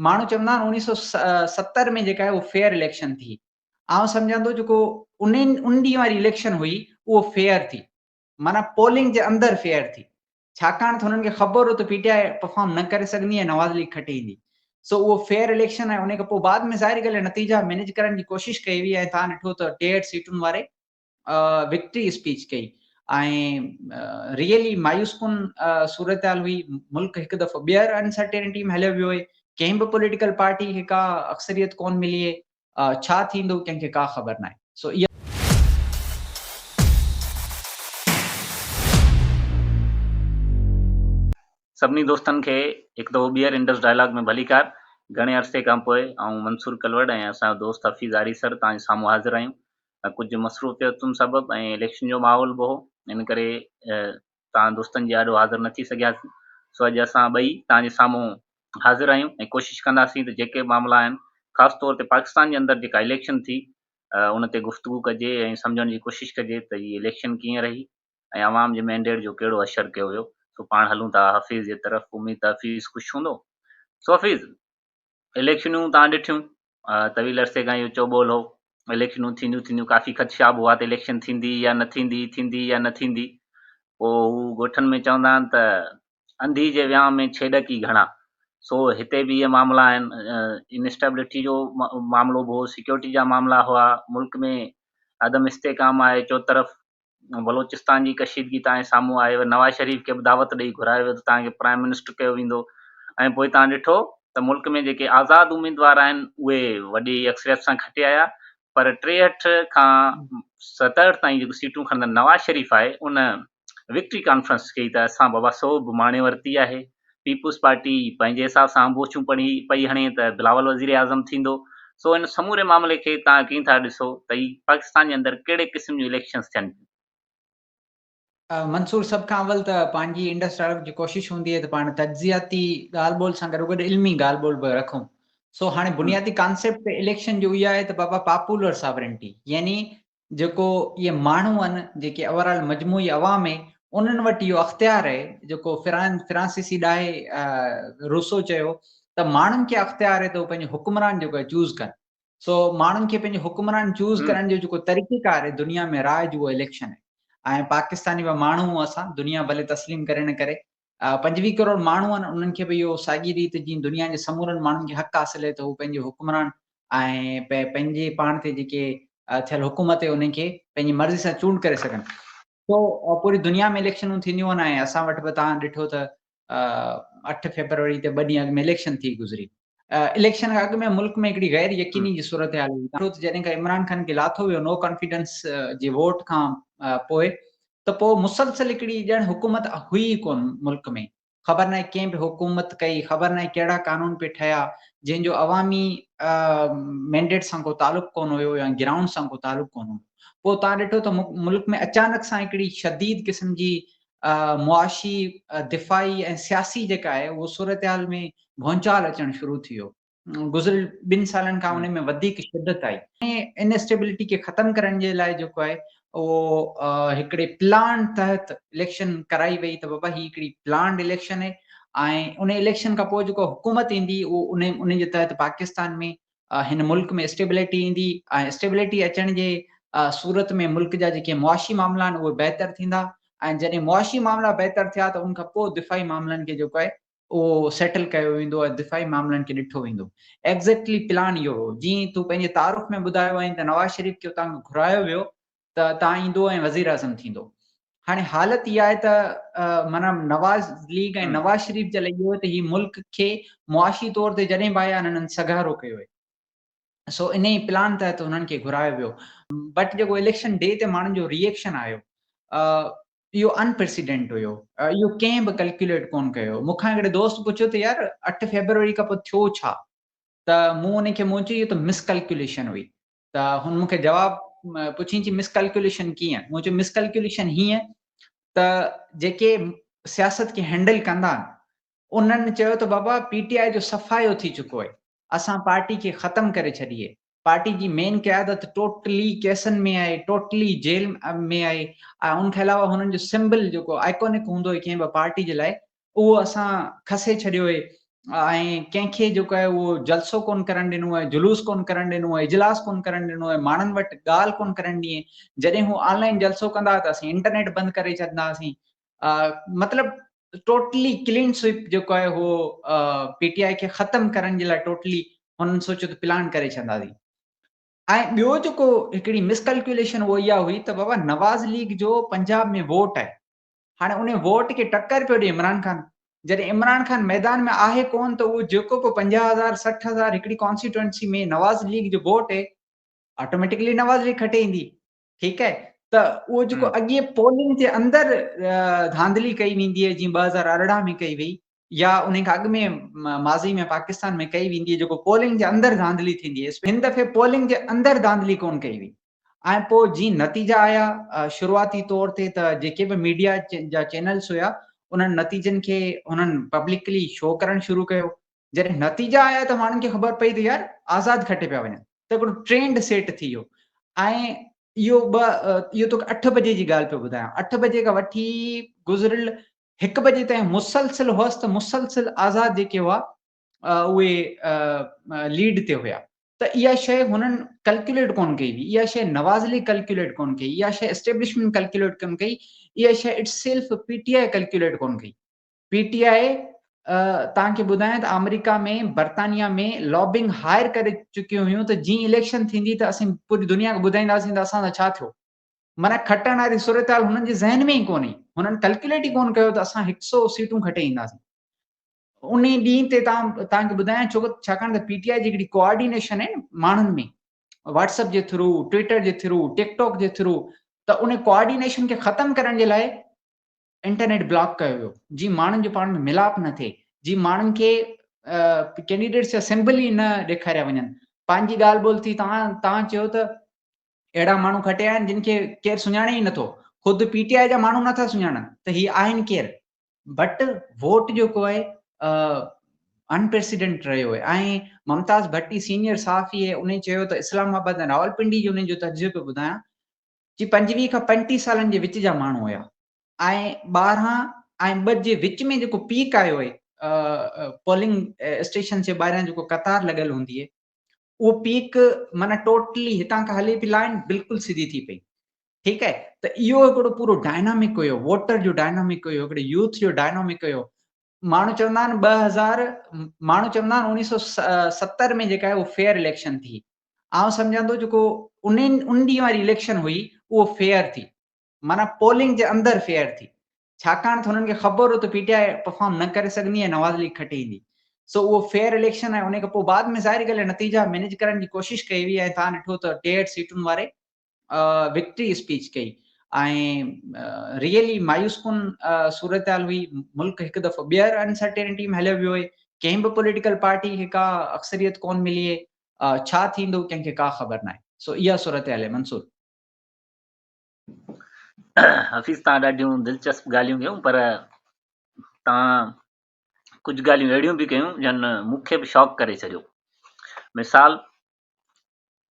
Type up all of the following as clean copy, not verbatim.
ماڻهو چوندا آهن 1970 ۾ جيڪا آهي اهو فيئر اليڪشن ٿي. آئون سمجهان ٿو جيڪو ان ان ڏينهن واري اليڪشن هئي اهو فيئر ٿي، معنيٰ پولنگ جي اندر فيئر ٿي، ڇاڪاڻ ته هنن کي خبر هو ته پي ٽي I perform نه ڪري سگهندي ۽ نواز ليگ کٽي ايندي. سو اهو فيئر اليڪشن ۽ ان کان پوء بعد ۾ ظاهري ڳالهه نتيجا مينيج ڪرڻ جي ڪوشش ڪئي وئي ۽ توهان ڏٺو ته 63 سيٽن واري وڪٽري اسپيچ ڪئي ۽ ريئلي مايوس ڪن صورتحال هئي. ملڪ هڪ دفعو ٻيهر انسرٽينٽي ۾ هليو ويو آهي، ڪنهن به پوليٽيڪل پارٽي کي ڪا اڪثريت ڪون ملي آهي، ڇا ٿيندو ڪنهن کي ڪا خبر ناهي. سو اها سڀني دوستن کي هڪ دفعو ٻيهر انڊس ڊائلاگ ۾ ڀليڪار. گهڻي عرصي کان پوء آئون منصور ڪلوڙ ۽ اسان جو دوست حفيظ آريسر توهان جي سامهون حاضر آهيون. ڪجهه مصروفيتن سبب ۽ اليڪشن جو ماحول به هو ان ڪري توهان دوستن جي آڏو حاضر نه ٿي سگهياسين. سو اڄ اسان ٻئي توهان جي سامهون حاضر آهيون ۽ ڪوشش ڪنداسين ته جيڪي به معاملا آهن خاص طور تي پاڪستان جي اندر جيڪا اليڪشن ٿي ان تي گفتگو ڪجي ۽ سمجهڻ جي ڪوشش ڪجي ته هي اليڪشن ڪيئن رهي ۽ عوام جي مينڊيٽ جو ڪهڙو حشر ڪيو ويو. سو پاڻ هلون ٿا حفيظ جي طرف، اميد ته حفيظ خوش هوندو. سو حفيظ اليڪشنون توهان ڏٺيون، طويل عرصي کان اهو چوٻول هو اليڪشنون ٿينديون ٿينديون، ڪافي خدشا به هئا ته اليڪشن ٿيندي يا نه ٿيندي، ٿيندي يا نه ٿيندي. پوء هو ڳوٺن ۾ چوندا آهن ته انڌي جي ويانء ۾ ڇيڏڪ ئي گهڻا. سو هتي به اهي معاملا آهن، انسٽيبلٽي جو معاملو به هو، سيڪيورٽي جا معاملا هئا، ملڪ ۾ عدم استحڪام آهي چوطرف، بلوچستان جي ڪشيدگي توهان جي سامهون آهي، نواز شريف کي به دعوت ڏئي گهرايو ويو ته توهان کي پرائم منسٽر ڪيو ويندو ۽ پوء توهان ڏٺو ته ملڪ ۾ جيڪي آزاد اميدوار آهن اهي وڏي اڪثريت سان کٽي آيا پر 63 کان 67 تائين جيڪو سيٽون کڻندڙ نواز شريف آهي ان وڪٽري ڪانفرنس ڪئي ته اسان بابا سوڀ ماڻي ورتي آهي. پيپلز پارٽي پنهنجي حساب سان انبوڇون پڙهي پئي هڻي ته بلاول وزيراعظم ٿيندو. سو ان سموري معاملي کي توهان ڪيئن ٿا ڏسو ته هي پاڪستان جي اندر ڪهڙي قسم جون اليڪشنز ٿين پيون؟ منصور سڀ کان اول ته پنهنجي انڊس ڊائلاگ جي ڪوشش هوندي آهي ته پاڻ تجزياتي ڳالهه ٻولهه سان گڏوگڏ علمي ڳالهه ٻولهه به رکون. سو هاڻي بنيادي ڪانسيپٽ اليڪشن جو اها آهي ته بابا پاپولر ساورنٽي يعني جيڪو اهي ماڻهو آهن جيڪي اوور آل مجموعي عوام آهي انهن وٽ اهو اختيار آهي جيڪو فرانسيسي ڏاهي روسو چيو ته ماڻهن کي اختيار آهي ته هو پنهنجو حڪمران جيڪو آهي چوز ڪن. سو ماڻهن کي پنهنجو حڪمران چوز ڪرڻ جو جيڪو طريقي ڪار آهي دنيا ۾ رائج اهو اليڪشن آهي ۽ پاڪستاني به ماڻهو اسان دنيا ڀلي تسليم ڪري نه ڪري 25 ڪروڙ ماڻهو آهن انهن کي به اهو ساڳي ريت جيئن دنيا جي سمورن ماڻهن کي حق حاصل آهي ته هو پنهنجو حڪمران ۽ پنهنجي پاڻ تي جيڪي ٿيل حڪومت آهي انهن کي پنهنجي مرضي سان چونڊ ڪري سگهن. سو پوري دنيا ۾ اليڪشنون ٿينديون آهن ۽ اسان وٽ به توهان ڏٺو ته 8 فيبروري تي ٻه ڏينهن اڳ ۾ اليڪشن ٿي گذري. اليڪشن کان اڳ ۾ ملڪ ۾ هڪڙي غير يقيني جي صورتحال هئي. ڏٺو ته جڏهن کان عمران خان کي لاٿو ويو نو ڪانفيڊنس جي ووٽ کان پوء ته پوء مسلسل هڪڙي ڄڻ حڪومت هئي ئي ڪونه ملڪ ۾. خبر ناهي ڪنهن به حڪومت ڪئي، خبر ناهي ڪهڙا قانون پئي ٺهيا، جنهن جو عوامي مينڊيٽ سان ڪو تعلق ڪونه هيو يا گرائونڊ سان ڪو تعلق ڪونه هيو. پوء توهان ڏٺو ته ملڪ ۾ اچانڪ سان هڪڙي شديد قسم جي معاشي، دفاعي ۽ سياسي جيڪا آهي اهو صورتحال ۾ ڀونچال اچڻ شروع ٿي ويو. گذريل ٻن سالن کان ان ۾ وڌيڪ شدت آئي. ان اسٽيبلٽي کي ختم ڪرڻ جي لاء جيڪو آهي اهو هڪڙي پلان تحت اليڪشن ڪرائي وئي ته بابا هي هڪڙي پلانڊ اليڪشن آهي ۽ ان اليڪشن کان پوء جيڪو حڪومت ايندي اهو ان ان جي تحت پاڪستان ۾ هن ملڪ ۾ اسٽيبلٽي ايندي ۽ اسٽيبلٽي اچڻ جي صورت ۾ ملڪ جا جيڪي معاشي معاملا آهن اهي بهتر ٿيندا ۽ جڏهن معاشي معاملا بهتر ٿيا ته ان کان پوء دفاعي معاملن کي جيڪو آهي اهو سيٽل ڪيو ويندو ۽ دفاعي معاملن کي ڏٺو ويندو. ايگزيڪٽلي پلان اهو هو. جيئن تون پنهنجي تعارف ۾ ٻڌايو آهين ته نواز شريف کي اتان کان گهرايو ويو ته تان ايندو ۽ وزيراعظم ٿيندو. هاڻي حالت اها آهي ته معنيٰ نواز ليگ ۽ نواز شريف جي لاء اهو ته هي ملڪ کي معاشي طور تي جڏهن به آيا هنن سگهارو ڪيو آهي. سو انهي پلان تحت هنن کي گهرايو ويو. بٽ جيڪو اليڪشن ڊي تي ماڻهن جو ري ايڪشن آيو اهو انپريسيڊنٽ هيو. اهو ڪنهن به ڪلڪيوليٽ ڪون ڪيو. مون کان هڪڙي دوست پڇيو ته يار 8 فيبروري کان پوء ٿيو ڇا؟ ته مون ان کي مون چيو اهو ته مس ڪلڪيوليشن هئي. ته هن مون کي جواب پڇين چي مس ڪلڪيوليشن ڪيئن؟ مون چيو مس ڪلڪيوليشن هيئن ته جيڪي سياست کي هينڊل ڪندا آهن انهن چيو ته بابا پي ٽي آء جو صفايو ٿي چڪو آهي، اسان پارٽي کي ختم ڪري ڇڏي آهي، پارٽي جي مين قيادت ٽوٽلي ڪيسن ۾ آهي، ٽوٽلي جيل ۾ آهي ۽ ان کان علاوه هنن جو سمبل جيڪو آئيڪونڪ هوندو آهي ڪنهن به پارٽي جي لاء اهو اسان کسي ڇڏيو آهي ۽ ڪنهن کي جيڪو آهي اهو جلسو ڪون ڪرڻ ڏنو آهي، جلوس ڪون ڪرڻ ڏنو آهي، اجلاس ڪون ڪرڻ ڏنو آهي، ماڻهن وٽ ڳالهه ڪون ڪرڻ ڏني. جڏهن هو آن لائن جلسو ڪندا ته اسين انٽرنيٽ بند ڪري ڇڏنداسين. مطلب ٽوٽلي ڪلين سوئپ جيڪو آهي اهو پي ٽي آء کي ختم ڪرڻ جي لاء ٽوٽلي هنن سوچيو ته پلان ڪري ڇڏنداسين. ۽ ٻيو جيڪو هڪڙي مس ڪلڪيوليشن اهو اها هئي ته بابا نواز ليگ جو پنجاب ۾ ووٽ آهي، هاڻي ان ووٽ کي ٽڪر پيو ڏي عمران خان، جڏهن عمران خان ميدان ۾ آهي ڪون ته اهو جيڪو به 50,000 60,000 هڪڙي ڪانسٽيٽوئنسي ۾ نواز ليگ جو ووٽ آهي آٽوميٽڪلي نواز ليگ کٽي ايندي. ٺيڪ آهي ته اهو جيڪو اڳي پولنگ جي اندر ڌانڌلي ڪئي ويندي آهي جيئن 2018 ۾ ڪئي وئي يا ان کان اڳ ۾ ماضي ۾ پاڪستان ۾ ڪئي ويندي آهي جيڪو پولنگ جي اندر ڌانڌلي ٿيندي آهي، هن دفعي پولنگ جي اندر ڌانڌلي ڪون ڪئي وئي. ۽ پوء جيئن نتيجا آيا شروعاتي طور تي ته جيڪي به ميڊيا جا چينلز هيا انهن نتيجن کي انهن پبلڪلي شو ڪرڻ شروع ڪيو. جڏهن نتيجا آيا ته ماڻهن کي خبر پئي ته يار آزاد کٽي پيا وڃن ته هڪڙو ٽرينڊ سيٽ ٿي ويو. ۽ اهو ٻه اهو توکي 8 بجي جي ڳالهه پيو ٻڌايان، 8 بجي کان وٺي گذريل 1 بجي تائين مسلسل هئس ته مسلسل آزاد جيڪي هئا اهي ليڊ تي هيا. ته اها شيء هنن ڪلڪيوليٽ ڪونه ڪئي هئي، اها شيء نواز ليگ ڪلڪيوليٽ ڪونه ڪئي، اها شيء اسٽيبلشمينٽ ڪلڪيوليٽ ڪونه ڪئي، اها شيء itself P T I calculate ڪونه ڪئي. پي ٽي آء توهان کي ٻڌايان ته آمريڪا ۾ برطانيا ۾ لابنگ هائر ڪري چڪيون هيون ته جيئن اليڪشن ٿيندي ته اسين پوري دنيا کي ٻڌائينداسين ته اسان سان ڇا ٿيو. معنيٰ کٽڻ واري صورتحال هنن جي ذهن ۾ ئي ڪونه هئي. هنن ڪلڪيوليٽ ئي ڪونه ڪيو ته اسان 100 سيٽون کٽي اينداسين. انهي ڏينهن تي توهان کي ٻڌايان ڇو ڇاڪاڻ ته پي ٽي آء جي هڪڙي ڪوآرڊينيشن آهي نه ماڻهن ۾ واٽس اپ جي ٿرو، ٽوئٽر جي ٿرو، ٽڪ ٽاڪ جي ٿرو، ته ان ڪوآرڊينيشن کي ختم ڪرڻ جي لاء انٽرنيٽ بلاڪ ڪيو ويو جي ماڻهن جو پاڻ ۾ ملاپ نه ٿئي، جي ماڻهن کي ڪينڊيڊيٽس جا سمبل ئي نه ڏيکاريا وڃن. پنهنجي ڳالهه ٻولهه ٿي، توهان چيو ته اهڙا ماڻهو کٽيا آهن جن کي ڪير سڃاڻي ئي نٿو، خود پي ٽي آء جا ماڻهو نٿا سڃاڻن ته هي آهن ڪير. بٽ ووٽ جيڪو آهي انپريسيڊنٽ رهيو آهي. ۽ ممتاز ڀٽي سينيئر صحافي آهي، انهي چيو ته اسلام آباد ۽ راولپنڊي جو انهي جو تجزيو پيو ٻڌايان جي 25 کان 35 سالن جي وچ جا ماڻهو هيا ۽ 12 ۽ 2 جي وچ ۾ جيڪو پيڪ آيو آهي پولنگ اسٽيشن جي ٻاهران جيڪو قطار لڳل هوندي آهي اهو پيڪ معنيٰ ٽوٽلي هتان کان هلي پئي لائن بلڪل سڌي ٿي پئي. ٺيڪ آهي ته اهو هڪڙو پورو ڊائنامڪ هيو، ووٽر جو ڊائنامڪ هيو، هڪڙي يوٿ جو ڊائنامڪ هيو. ماڻهو چوندا آهن 2000، ماڻهو چوندا آهن 1970 ۾ جيڪا آهي اهو فيئر اليڪشن ٿي. آئون سمجهان ٿو جيڪو ان ڏينهن واري اليڪشن هئي اهو فيئر ٿي، معنيٰ پولنگ جي اندر فيئر ٿي، ڇاڪاڻ ته هنن کي خبر هو ته پي ٽي I perform نه ڪري سگهندي ۽ نواز ليگ کٽي ايندي. سو اهو فيئر اليڪشن ۽ ان کان پوء بعد ۾ ظاهري ڳالهه نتيجا مينيج ڪرڻ جي ڪوشش ڪئي وئي ۽ توهان ڏٺو ته 63 سيٽن واري وڪٽري اسپيچ ڪئي ۽ ريئلي مايوس ڪن صورتحال هئي. ملڪ هڪ دفعو ٻيهر انسرٽينٽي ۾ هليو ويو آهي، ڪنهن به پوليٽيڪل پارٽي کي ڪا اڪثريت ڪون ملي آهي، ڇا ٿيندو ڪنهن کي ڪا خبر ناهي. سو اها صورتحال آهي منصور. حفيظ تان ڏاڍيون دلچسپ ڳالهيون ڪيون پر تان ڪجهه ڳالهيون اهڙيون به ڪيون جن مون کي به شاڪ ڪري ڇڏيو. مثال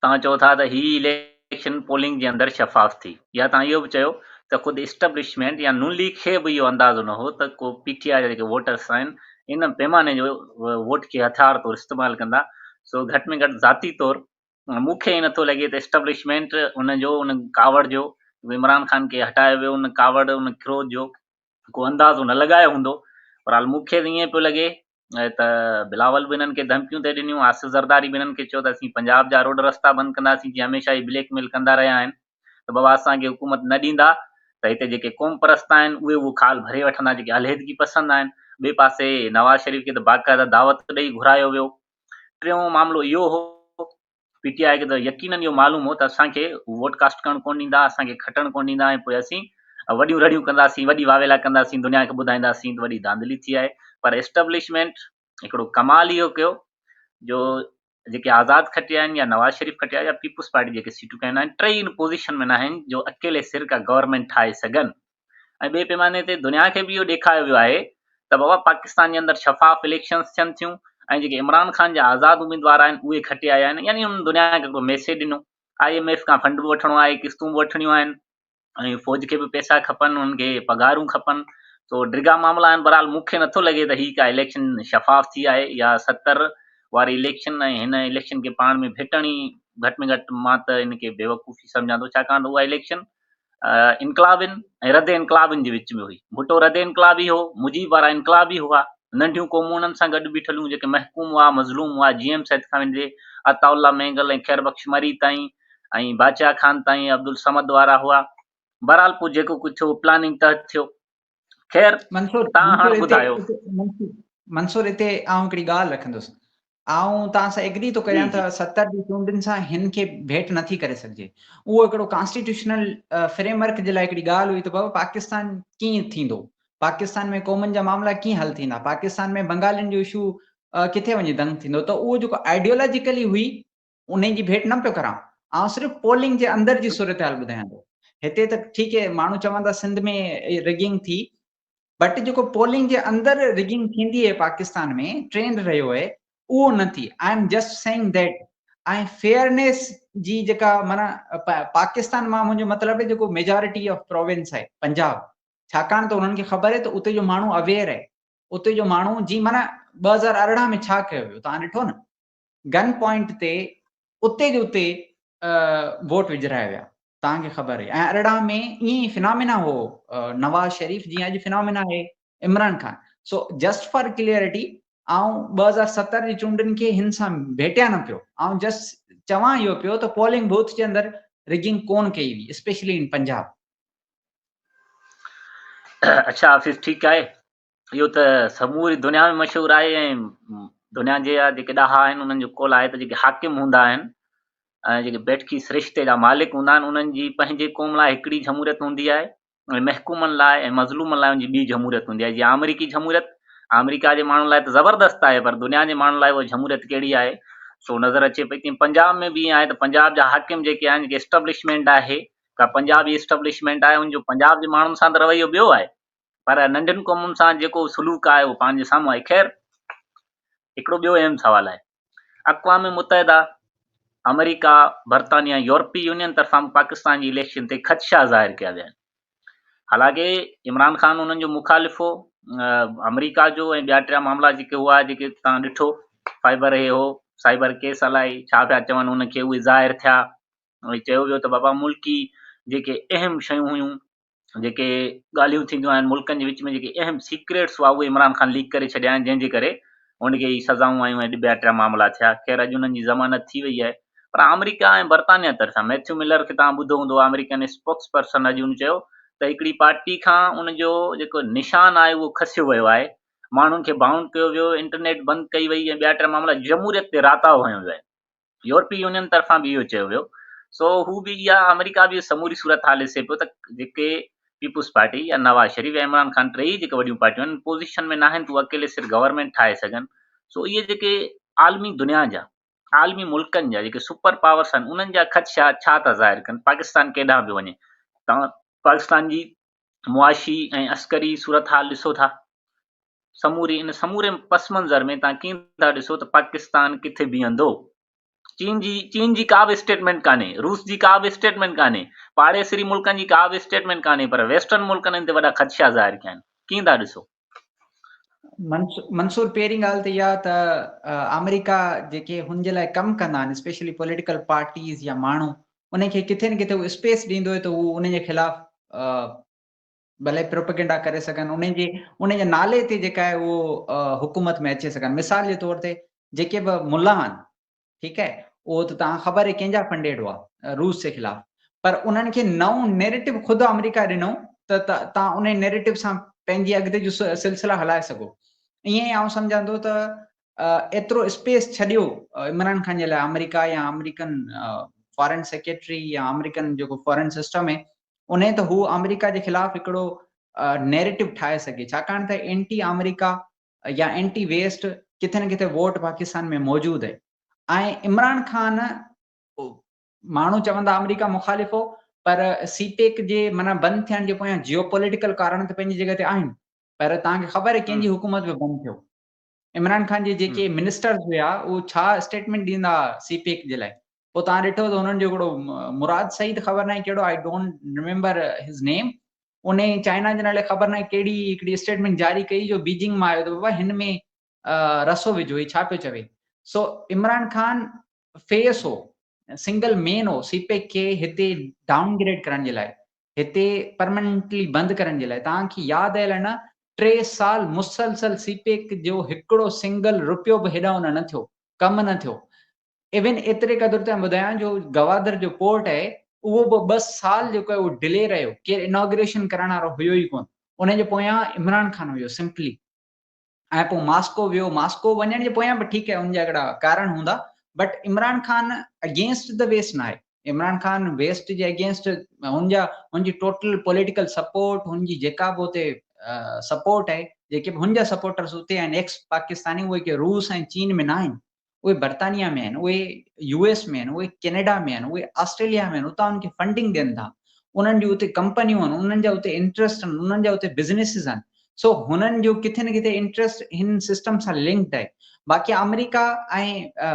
توهان چئو ٿا ته هي اليڪشن پولنگ جي اندر شفاف ٿي يا توهان اهو به چيو ته خود اسٽبلشمينٽ يا نون ليگ کي به اهو اندازو نه هو ته ڪو پي ٽي آء جا جيڪي ووٽرس آهن ان پيماني جو ووٽ کي هٿيار طور استعمال ڪندا. سو گهٽ ۾ گهٽ ذاتي طور مون کي ائين نٿو لڳي ته اسٽبلشمينٽ ان جو ان ڪاوڙ جو عمران خان کي هٽايو ويو ان ڪاوڙ ان ڪروڌ جو ڪو اندازو نه لڳايو هوندو. بهرحال مون کي ته ائين پيو لڳي ته بلاول به هنن کي ڌمڪيون ٿي ڏنيون، آصف زرداري به هنن کي چيو ته اسين پنجاب جا روڊ رستا بند ڪنداسين، جيئن هميشه هي بليڪ ميل ڪندا رهيا آهن ته بابا اسان کي حڪومت نه ڏيندا ته هتي جيڪي قوم پرست آهن اهي اهو خال ڀري وٺندا جيڪي علحدگي پسند آهن. ٻئي پاسي نواز شريف کي ته باقاعده دعوت ڏئي گهرايو ويو. ٽيون معاملو اهو هو پي ٽي آء کي ته يقينن اهو معلوم هو ته اسان کي ووٽ ڪاسٽ ڪرڻ ڪونه ڏيندا، اسان کي کٽڻ ڪونه ڏيندا ۽ پوء اسين وڏيون رڙيون ڪنداسين، وڏي واويلا ڪنداسين، دنيا کي ٻڌائينداسين ته وڏي ڌانڌلي ٿي آهي. پر اسٽبلشمينٽ هڪڙو ڪمال اهو ڪيو جو جيڪي آزاد کٽيا آهن يا نواز شريف کٽيا يا پيپلز پارٽي جيڪي سيٽون کنيون آهن، ٽئي ان پوزيشن ۾ ناهن جو اڪيلي سر ڪا گورنمينٽ ٺاهي سگهن. ۽ ٻئي پيماني تي دنيا کي به اهو ڏيکاريو ويو آهي ته بابا پاڪستان جي اندر شفاف اليڪشنز ٿين ٿيون ۽ جيڪي عمران خان جا آزاد اميدوار آهن اهي کٽي آيا آهن يعني انهن دنيا کي هڪڙو ميسيج ڏنو I M F کان فنڊ به وٺڻو آهي قسطون به وٺڻيون آهن ۽ فوج کي به پئسا کپن انهن کي پگهارون کپن سو ڊگها معاملا آهن بهرحال مون کي نٿو لڳي ته هي ڪا اليڪشن شفاف ٿي آهي يا 70 واري اليڪشن ۽ هن اليڪشن کي پاڻ ۾ ڀيٽڻ ئي گهٽ ۾ گهٽ مان ته ان کي بيوقوفي سمجهان ٿو ڇاڪاڻ ته اها اليڪشن انقلابين ۽ رد انقلابين جي وچ ۾ هئي. ڀٽو رد انقلابي هو، مجيب وارا انقلابي هئا، ننڍيون قومون انهن سان گڏ بيٺل هيون جيڪي محڪوم هئا، مظلوم هئا، جي ايم سيد کان ويندي عطاء الله مينگل ۽ خير بخش مري تائين ۽ باچا خان تائين عبدالصمد وارا هئا. بهرحال پوء جيڪو ڪجهه ٿيو پلاننگ تحت ٿيو. خير منصور تان هاڻ ٻڌايو. منصور هتي آئون هڪڙي ڳالهه رکندس. آئون توهان سان ايگري ٿو ڪريان ته 70 جي چونڊن سان هن کي ڀيٽ نٿي ڪري سگهجي. اهو هڪڙو ڪانسٽيٽيوشنل فريم ورڪ جي لاء هڪڙي ڳالهه هئي ته بابا پاڪستان ڪيئن ٿيندو، پاڪستان ۾ قومن جا معاملا ڪيئن حل ٿيندا، پاڪستان ۾ بنگالين جو اشو ڪٿي وڃي دنگ ٿيندو ته اهو جيڪو آئيڊيولاجيڪلي هئي انهي جي ڀيٽ نه پيو ڪران، آئون صرف پولنگ جي اندر جي صورتحال ٻڌايان ٿو. هتي ته ٺيڪ اهي ماڻهو چون ٿا سنڌ ۾ رگنگ ٿي بٽ جيڪو پولنگ جي اندر رگنگ ٿيندي اهي پاڪستان ۾ ٽرينڊ رهيو اهي اهو نه ٿي. I am just saying that ۽ fairness جي جيڪا معنيٰ پاڪستان مان منهنجو مطلب اهي جيڪو ميجارٽي آف پروونس آهي پنجاب ڇاڪاڻ ته انهن کي خبر اهي ته اتي جو ماڻهو اويئر اهي اتي جو ماڻهو جي معنيٰ 2018 ۾ ڇا ڪيو ويو توهان ڏٺو نه گن پوائنٽ تي اتي جو اتي ووٽ وجهرايا ويا توهان کي خبر آهي ۽ 18 ۾ ائين ئي فنامينا هو نواز شريف جيئن اڄ فنامينا آهي Imran Khan so just for clarity آئون 2017 جي چونڊن کي هن سان ڀيٽيان نه پيو آئون جسٽ چوان اهو پيو ته پولنگ بوٿ جي اندر رگنگ ڪون ڪئي وئي اسپيشلي ان پنجاب. اڇا حفيظ ٺيڪ آهي اهو ته سموري دنيا ۾ مشهور آهي ۽ دنيا جي جيڪي ڏاها آهن انهن جو قول آهي ته جيڪي حاڪم هوندا آهن ۽ جيڪي بيٺڪي سرشتي جا مالڪ هوندا آهن انهن جي پنهنجي قوم لاء هڪڙي جمهوريت هوندي آهي ۽ محڪومن لاء ۽ مظلومن لاء ان جي ٻي جمهوريت هوندي آهي جيئن آمريڪي جمهوريت آمريڪا جي ماڻهن لاء ته زبردست آهي پر دنيا جي ماڻهن لاء اها جمهوريت ڪهڙي آهي سو نظر اچي پئي تيئن پنجاب ۾ به ائين آهي ته پنجاب جا حاڪم جيڪي آهن جيڪي اسٽبلشمينٽ آهي ڪا پنجاب جي اسٽبلشمينٽ آهي ان جو پنجاب جي ماڻهن سان ته رويو ٻيو آهي پر ننڍين قومن سان جيڪو سلوڪ آهي اهو پاڻ جي سامهون آهي. خير هڪڙو ٻيو اهم سوال آهي. اقوام متحده، آمريڪا، برطانيا، يورپي يونين طرفان به پاڪستان جي اليڪشن تي خدشا ظاهر ڪيا ويا آهن. حالانڪه عمران خان انهن جو مخالف هو، آمريڪا جو ۽ ٻيا ٽيا معاملا جيڪي هئا جيڪي توهان ڏٺو فائبر هي هو سائبر ڪيس الائي ڇا پيا چون ان کي اهي ظاهر ٿيا ۽ چيو ويو ته بابا ملڪي جيڪي اهم شيون هيون جيڪي ڳالهيون ٿينديون آهن ملڪن جي وچ ۾ جيڪي اهم سيڪريٽس هئا اهي عمران خان ليڪ ڪري ڇڏيا آهن جنهن جي ڪري هن کي هي سزائون آيون ۽ ٻيا ٽيا معاملا ٿيا خير اڄ انهن جي ضمانت ٿي وئي آهي پر آمريڪا ۽ برطانيا طرفان ميٿيو ملر کي توهان ٻڌو هوندو آمريڪن اسپوڪس پرسن اڄ هن چيو ته هڪڙي پارٽي کان ان جو جيڪو نشان آهي اهو کسيو ويو آهي ماڻهن کي بائونڊ ڪيو ويو انٽرنيٽ بند ڪئي وئي ۽ ٻيا ٽيا معاملا جمهوريت تي راتاهو هنيو ويو آهي يورپي يونين طرفان به اهو چيو ويو سو هو به اها آمريڪا به سموري صورتحال ڏسي پيو ته جيڪي پيپلز پارٽي يا نواز شريف يا عمران خان ٽيئي جيڪي وڏيون پارٽيون آهن پوزيشن ۾ ناهن ته اڪيلي سر گورنمينٽ ٺاهي سگهن سو اهي جيڪي عالمي دنيا جا عالمي ملڪن جا جيڪي سپر پاورس آهن انهن جا خدشا ڇا ٿا ظاهر ڪن پاڪستان ڪيڏانهن پيو وڃي توهان پاڪستان جي معاشي ۽ عسڪري صورتحال ڏسو ٿا سموري ان سموري پس منظر ۾ تان ڪيئن ٿا ڏسو ته پاڪستان ڪٿي بيهندو چين جي چين جي ڪا به اسٽيٽمينٽ ڪانهي روس جي ڪا به اسٽيٽمينٽ ڪانهي پاڙيسري ملڪن جي ڪا به اسٽيٽمينٽ ڪانهي پر ويسٽرن ملڪن ان تي وڏا خدشا ظاهر ڪيا آهن ڪيئن ٿا ڏسو منصور پهرين ڳالهه ته اها ته آمريڪا جيڪي هن جي لاء ڪم ڪندا آهن اسپيشلي پوليٽيڪل پارٽيز يا ماڻهو ان کي ڪٿي نه ڪٿي اسپيس ڏيندو آهي ته هو ان جي خلاف ڀلي پروپيگنڊا ڪري سگهن ان جي ان جي نالي تي جيڪا آهي اهو حڪومت ۾ اچي سگهن مثال جي طور تي جيڪي به ملا آهن ٺيڪ آهي اهو ته تان خبر آهي ڪنهن جا فنڊيڊ هئا روس جي خلاف پر انهن کي نئون نيريٽو خود آمريڪا ڏنو ته تان ان نيريٽو سان پنهنجي اڳتي جو سلسلا هلائي سگهو ائين ئي آئون سمجهان ٿو ته ايترو اسپيس ڇڏيو عمران خان جي لاء آمريڪا يا آمريڪن فارن سيڪريٽري يا آمريڪن جيڪو فارن سسٽم آهي ان ته هو آمريڪا جي خلاف هڪڙو نيريٽو ٺاهي سگهي ڇاڪاڻ ته اينٽي آمريڪا يا اينٽي ويسٽ ڪٿي نه ڪٿي ووٽ پاڪستان ۾ موجود آهي ۽ عمران خان ماڻهو چوندا آمريڪا مخالف هو پر سي پيڪ جي معنيٰ بند ٿيڻ جي پويان جيو پوليٽيڪل ڪارڻ ته پنهنجي جڳهه تي آهن پر توهان کي خبر آهي ڪنهن جي حڪومت ۾ بند ٿيو عمران خان جي جيڪي منسٽرز هيا اهو ڇا اسٽيٽمينٽ ڏيندا سي پيڪ جي لاء پوء توهان ڏٺو ته هنن جو هڪڙو مراد سعيد خبر ناهي ڪهڙو I don't remember his name in China جي نالي خبر ناهي ڪهڙي هڪڙي اسٽيٽمينٽ جاري ڪئي جو بيجنگ مان آيو ته بابا هن ۾ رسو وجهو هي ڇا پيو چوي. سو عمران خان فيس هو، سنگل مين هو سي پيڪ کي هتي ڊائون گريڊ ڪرڻ جي لاء، هتي پرماننٽلي بند ڪرڻ جي لاء. توهان کي ياد آهي الائي نه 3 سال مسلسل سي پيڪ جو هڪڙو سنگل روپيو به هيڏانهن هوڏانهن نه ٿيو، ڪم نه ٿيو. ايون ايتري قدر ته ٻڌايان جو گوادر جو پورٽ آهي اهو به 2 سال جيڪو آهي اهو ڊلي رهيو، ڪير اناگريشن ڪرڻ وارو هيو ئي ڪونه. ان جي پويان عمران خان هيو سمپلي. ۽ پوء ماسڪو ويو، ماسڪو وڃڻ جي پويان به ٺيڪ آهي ان جا هڪڙا ڪارڻ هوندا but Imran Khan against the west ناهي، عمران خان ويسٽ جي اگينسٽ هن جا هن جي ٽوٽل پوليٽيڪل سپورٽ هن جي جيڪا به اتي سپورٽ آهي جيڪي به هن جا سپورٽرس اتي آهن ايڪس پاڪستاني اهي ڪي روس ۽ چين ۾ ناهن، اهي برطانيا ۾ آهن، اهي يو ايس ۾ آهن، اهي ڪينيڊا ۾ آهن، اهي آسٽريليا ۾ آهن، اتان انهن کي فنڊنگ ڏين ٿا، انهن جون اتي ڪمپنيون آهن، انهن جا اتي انٽرسٽ آهن، انهن جا اتي بزنيسز آهن، سو هنن جو ڪٿي نه ڪٿي انٽرسٽ هن سسٽم سان لنڪڊ آهي. باقي آمريڪا ۽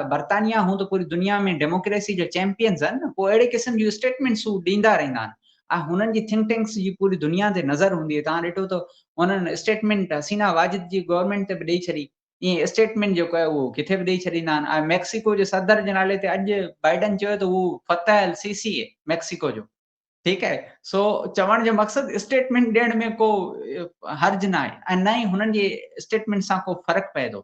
برطانيا هون ته پوري دنيا ۾ ڊيموڪريسي جا چيمپيئنز آهن نه، پوء اهڙي قسم جون اسٽيٽمينٽس هو ڏيندا رهندا آهن ۽ هنن جي ٿنڪ ٽينڪس جي پوري دنيا تي نظر هوندي آهي. توهان ڏٺو ته هنن اسٽيٽمينٽ حسينا واجد جي گورنمينٽ تي به ڏئي ڇڏي، ائين اسٽيٽمينٽ جيڪو آهي اهو ڪٿي به ڏئي ڇڏيندا آهن ۽ ميڪسيڪو جي صدر جي نالي تي اڄ بائيڊن چيو ته هو فتح السيسي آهي ميڪسيڪو جو. ٺيڪ آهي سو چوڻ جو مقصد اسٽيٽمينٽ ڏيڻ ۾ ڪو حرج نه آهي ۽ نه ئي هنن جي اسٽيٽمينٽ سان ڪو فرق پئي ٿو.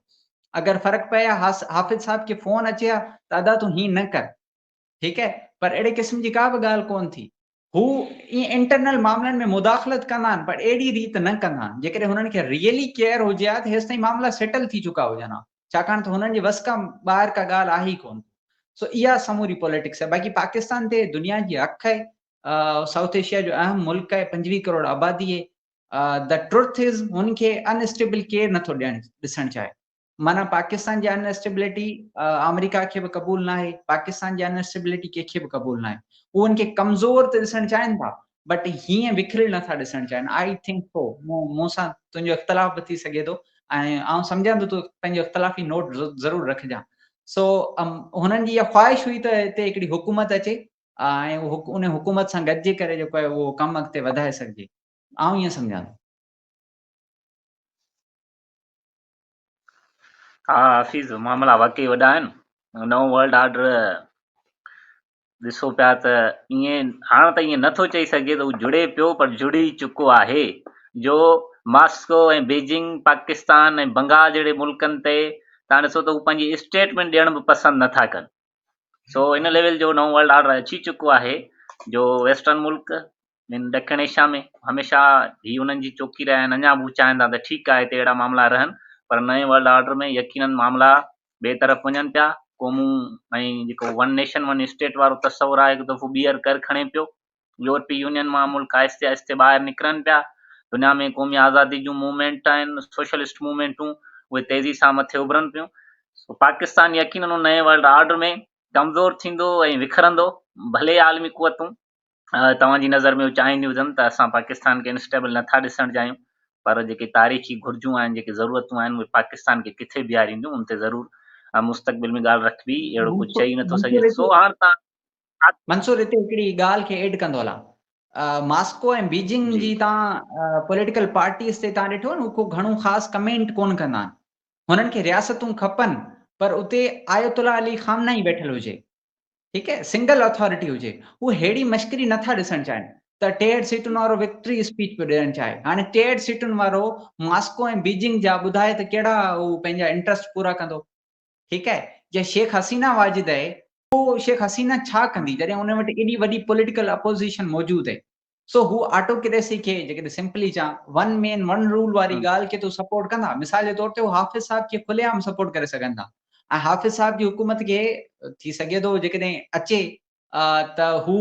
اگر فرق پئي ها حافظ صاحب کي فون اچي ها ته ادا تون هين نه ڪر. ٺيڪ آهي پر اهڙي قسم جي ڪا به ڳالهه ڪون ٿي. هو ائين انٽرنل معاملن ۾ مداخلت ڪندا آهن پر اهڙي ريت نه ڪندا آهن. جيڪڏهن هنن کي ريئلي ڪيئر هجي ها ته هيستائين معاملا سيٽل ٿي چڪا هجن ها ڇاڪاڻ ته هنن جي وس کان ٻاهر ڪا ڳالهه آهي ئي ڪونه. سو اها سموري پوليٽڪس آهي. باقي پاڪستان تي دنيا جي اک آهي، سائوٿ ايشيا جو اهم ملڪ آهي، 25 ڪروڙ آبادي آهي. The truth از هن کي ان اسٽيبل ڪير نٿو ڏيڻ ڏسڻ چاهي. معنيٰ پاڪستان جي ان اسٽيبلٽي آمريڪا کي به قبول ناهي، پاڪستان جي ان اسٽيبلٽي ڪنهن کي به قبول ناهي. هو ان کي ڪمزور ته ڏسڻ چاهين ٿا بٽ هيئن وکريل نٿا ڏسڻ چاهين. I think سو. مون سان تنهنجو اختلاف به ٿي سگهي ٿو ۽ آئون سمجهان ٿو تون پنهنجو اختلافي نوٽ ضرور رکجان. سو هنن جي اها خواهش هئي ته هتي هڪڙي حڪومت اچي ۽ ان حڪومت سان گڏجي ڪري جيڪو آهي اهو ڪم اڳتي وڌائي سگهجي. آئون ائين سمجهان ٿو. ها حفيظ معاملا واقعي وڏا آهن. نئون ورلڊ آرڊر ڏسو پيا ته ائين هاڻ ته ائين نٿو چئي سگهجي ته هو جڙي پيو پر جڙي چڪو آهي جو ماسڪو ۽ بيجنگ پاڪستان ۽ بنگال جهڙي ملڪن تي تان ڏسو ته هو پنهنجي اسٽيٽمينٽ ڏيڻ به پسند نٿا ڪن. سو ان ليول جو نئون ورلڊ آرڊر اچي چڪو آهي جو ويسٽرن ملڪ ان ڏکڻ ايشيا ۾ هميشه هي انهن جي چوڪي رهيا آهن اڃا به هو چاهين ٿا ته ٺيڪ آهي هتي اهڙا معاملا رهن پر نئين ورلڊ آرڊر ۾ يقينن معاملا ٻئي طرف وڃن پيا قومون ۽ جيڪو ون نيشن ون اسٽيٽ وارو تصور آهي هڪ دفعو ٻيهر ڪر کڻي پيو يورپي يونين مان ملڪ آهستي آهستي ٻاهر نڪرن پيا. دنيا ۾ قومي آزادي جون موومينٽ آهن، سوشلسٽ موومينٽون، اهي تيزي سان مٿي اڀرن پيون. سو پاڪستان يقينن ان نئين ورلڊ آرڊر ۾ ڪمزور ٿيندو ۽ وکرندو. ڀلي عالمي قوتون توهان جي نظر ۾ اهو چاهينديون هجن ته اسان پاڪستان کي انسٽيبل نه ٿا ڏسڻ چاهيون پر جيڪي تاريخي گهرجون آهن، جيڪي ضرورتون آهن، اهي پاڪستان کي ڪٿي بيهارينديون، ان تي ضرور مستقبل ۾ ڳالهه رکبي، اهڙو ڪجهه چئي نه ٿو سگهجي. سو هاڻ توهان منصور هتي هڪڙي ڳالهه کي ايڊ ڪندو هلان. ماسڪو ۽ بيجنگ جي تان پوليٽيڪل پارٽيز تي تان ڏٺو نه ڪو گهڻو خاص ڪمينٽ ڪون ڪندا آهن. هنن کي رياستون کپن پر اتي آيت الله علي خامنه ئي ويٺل هجي. ٺيڪ آهي سنگل اٿارٽي هجي. هو ههڙي مشڪري نٿا ڏسڻ چاهين ته 63 سيٽن وارو وڪٽري اسپيچ پيو ڏيڻ چاهي. هاڻي 63 سيٽن وارو ماسڪو ۽ بيجنگ جا ٻڌائي ته ڪهڙا هو پنهنجا انٽرسٽ پورا ڪندو. ٺيڪ آهي جي شيخ حسينه واجد آهي پوء شيخ حسينه ڇا ڪندي جڏهن ان وٽ ايڏي وڏي پوليٽيڪل اپوزيشن موجود آهي سو هو آٽوڪريسي کي جيڪڏهن سمپلي چان ون مين ون رول واري ڳالهه کي تو سپورٽ ڪندا مثال جي طور تي هو حافظ صاحب کي کلي عام سپورٽ ڪري سگهن ٿا ۽ حافظ صاحب جي حڪومت کي ٿي سگهي ٿو جيڪڏهن اچي ته هو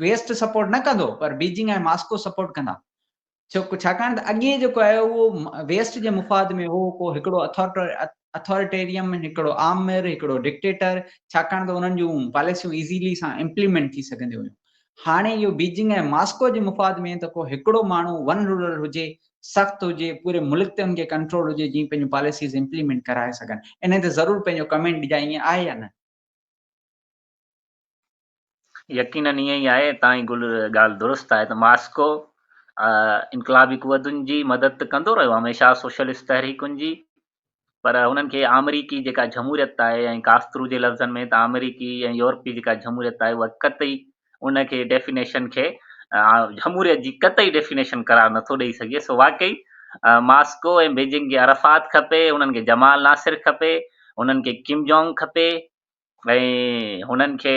ويسٽ سپورٽ نه ڪندو پر بيجنگ ۽ ماسڪو سپورٽ ڪندا ڇو ڇاڪاڻ ته اڳي جيڪو آهي اهو ويسٽ جي مفاد ۾ هو ڪو هڪڙو اٿارٽيريم هڪڙو آمر هڪڙو ڊڪٽيٽر ڇاڪاڻ ته انهن جون پاليسيون ايزيلي سان امپليمينٽ ٿي سگهنديون هيون هاڻي اهو بيجنگ ۽ ماسڪو جي مفاد ۾ ته ڪو هڪڙو ماڻهو ون رولر هجي سخت هجي پوري ملڪ تي ان کي ڪنٽرول هجي جيئن پنهنجون پاليسيز امپليمينٽ ڪرائي سگهن ان تي ضرور پنهنجو ڪمينٽ ڏجانء ائين آهي يا نه؟ يقينن ائين ئي آهي، توهان جي ڳالهه درست آهي ته ماسڪو انقلابي قوتن جي مدد ته ڪندو رهيو هميشه سوشلسٽ تحريڪن جي پر هنن کي آمريڪي جيڪا جمهوريت آهي ۽ ڪاسترو جي لفظن ۾ ته آمريڪي ۽ يورپي جيڪا جمهوريت آهي اها قطعي ان کي ڊيفينيشن کي جمهوريت جي قطعي ڊيفينيشن قرار نٿو ڏئي سگهجي سو واقعي ماسڪو ۽ بيجنگ کي عرفات کپي انهن کي جمال ناصر کپي انهن کي ڪم جونگ کپي ۽ هنن کي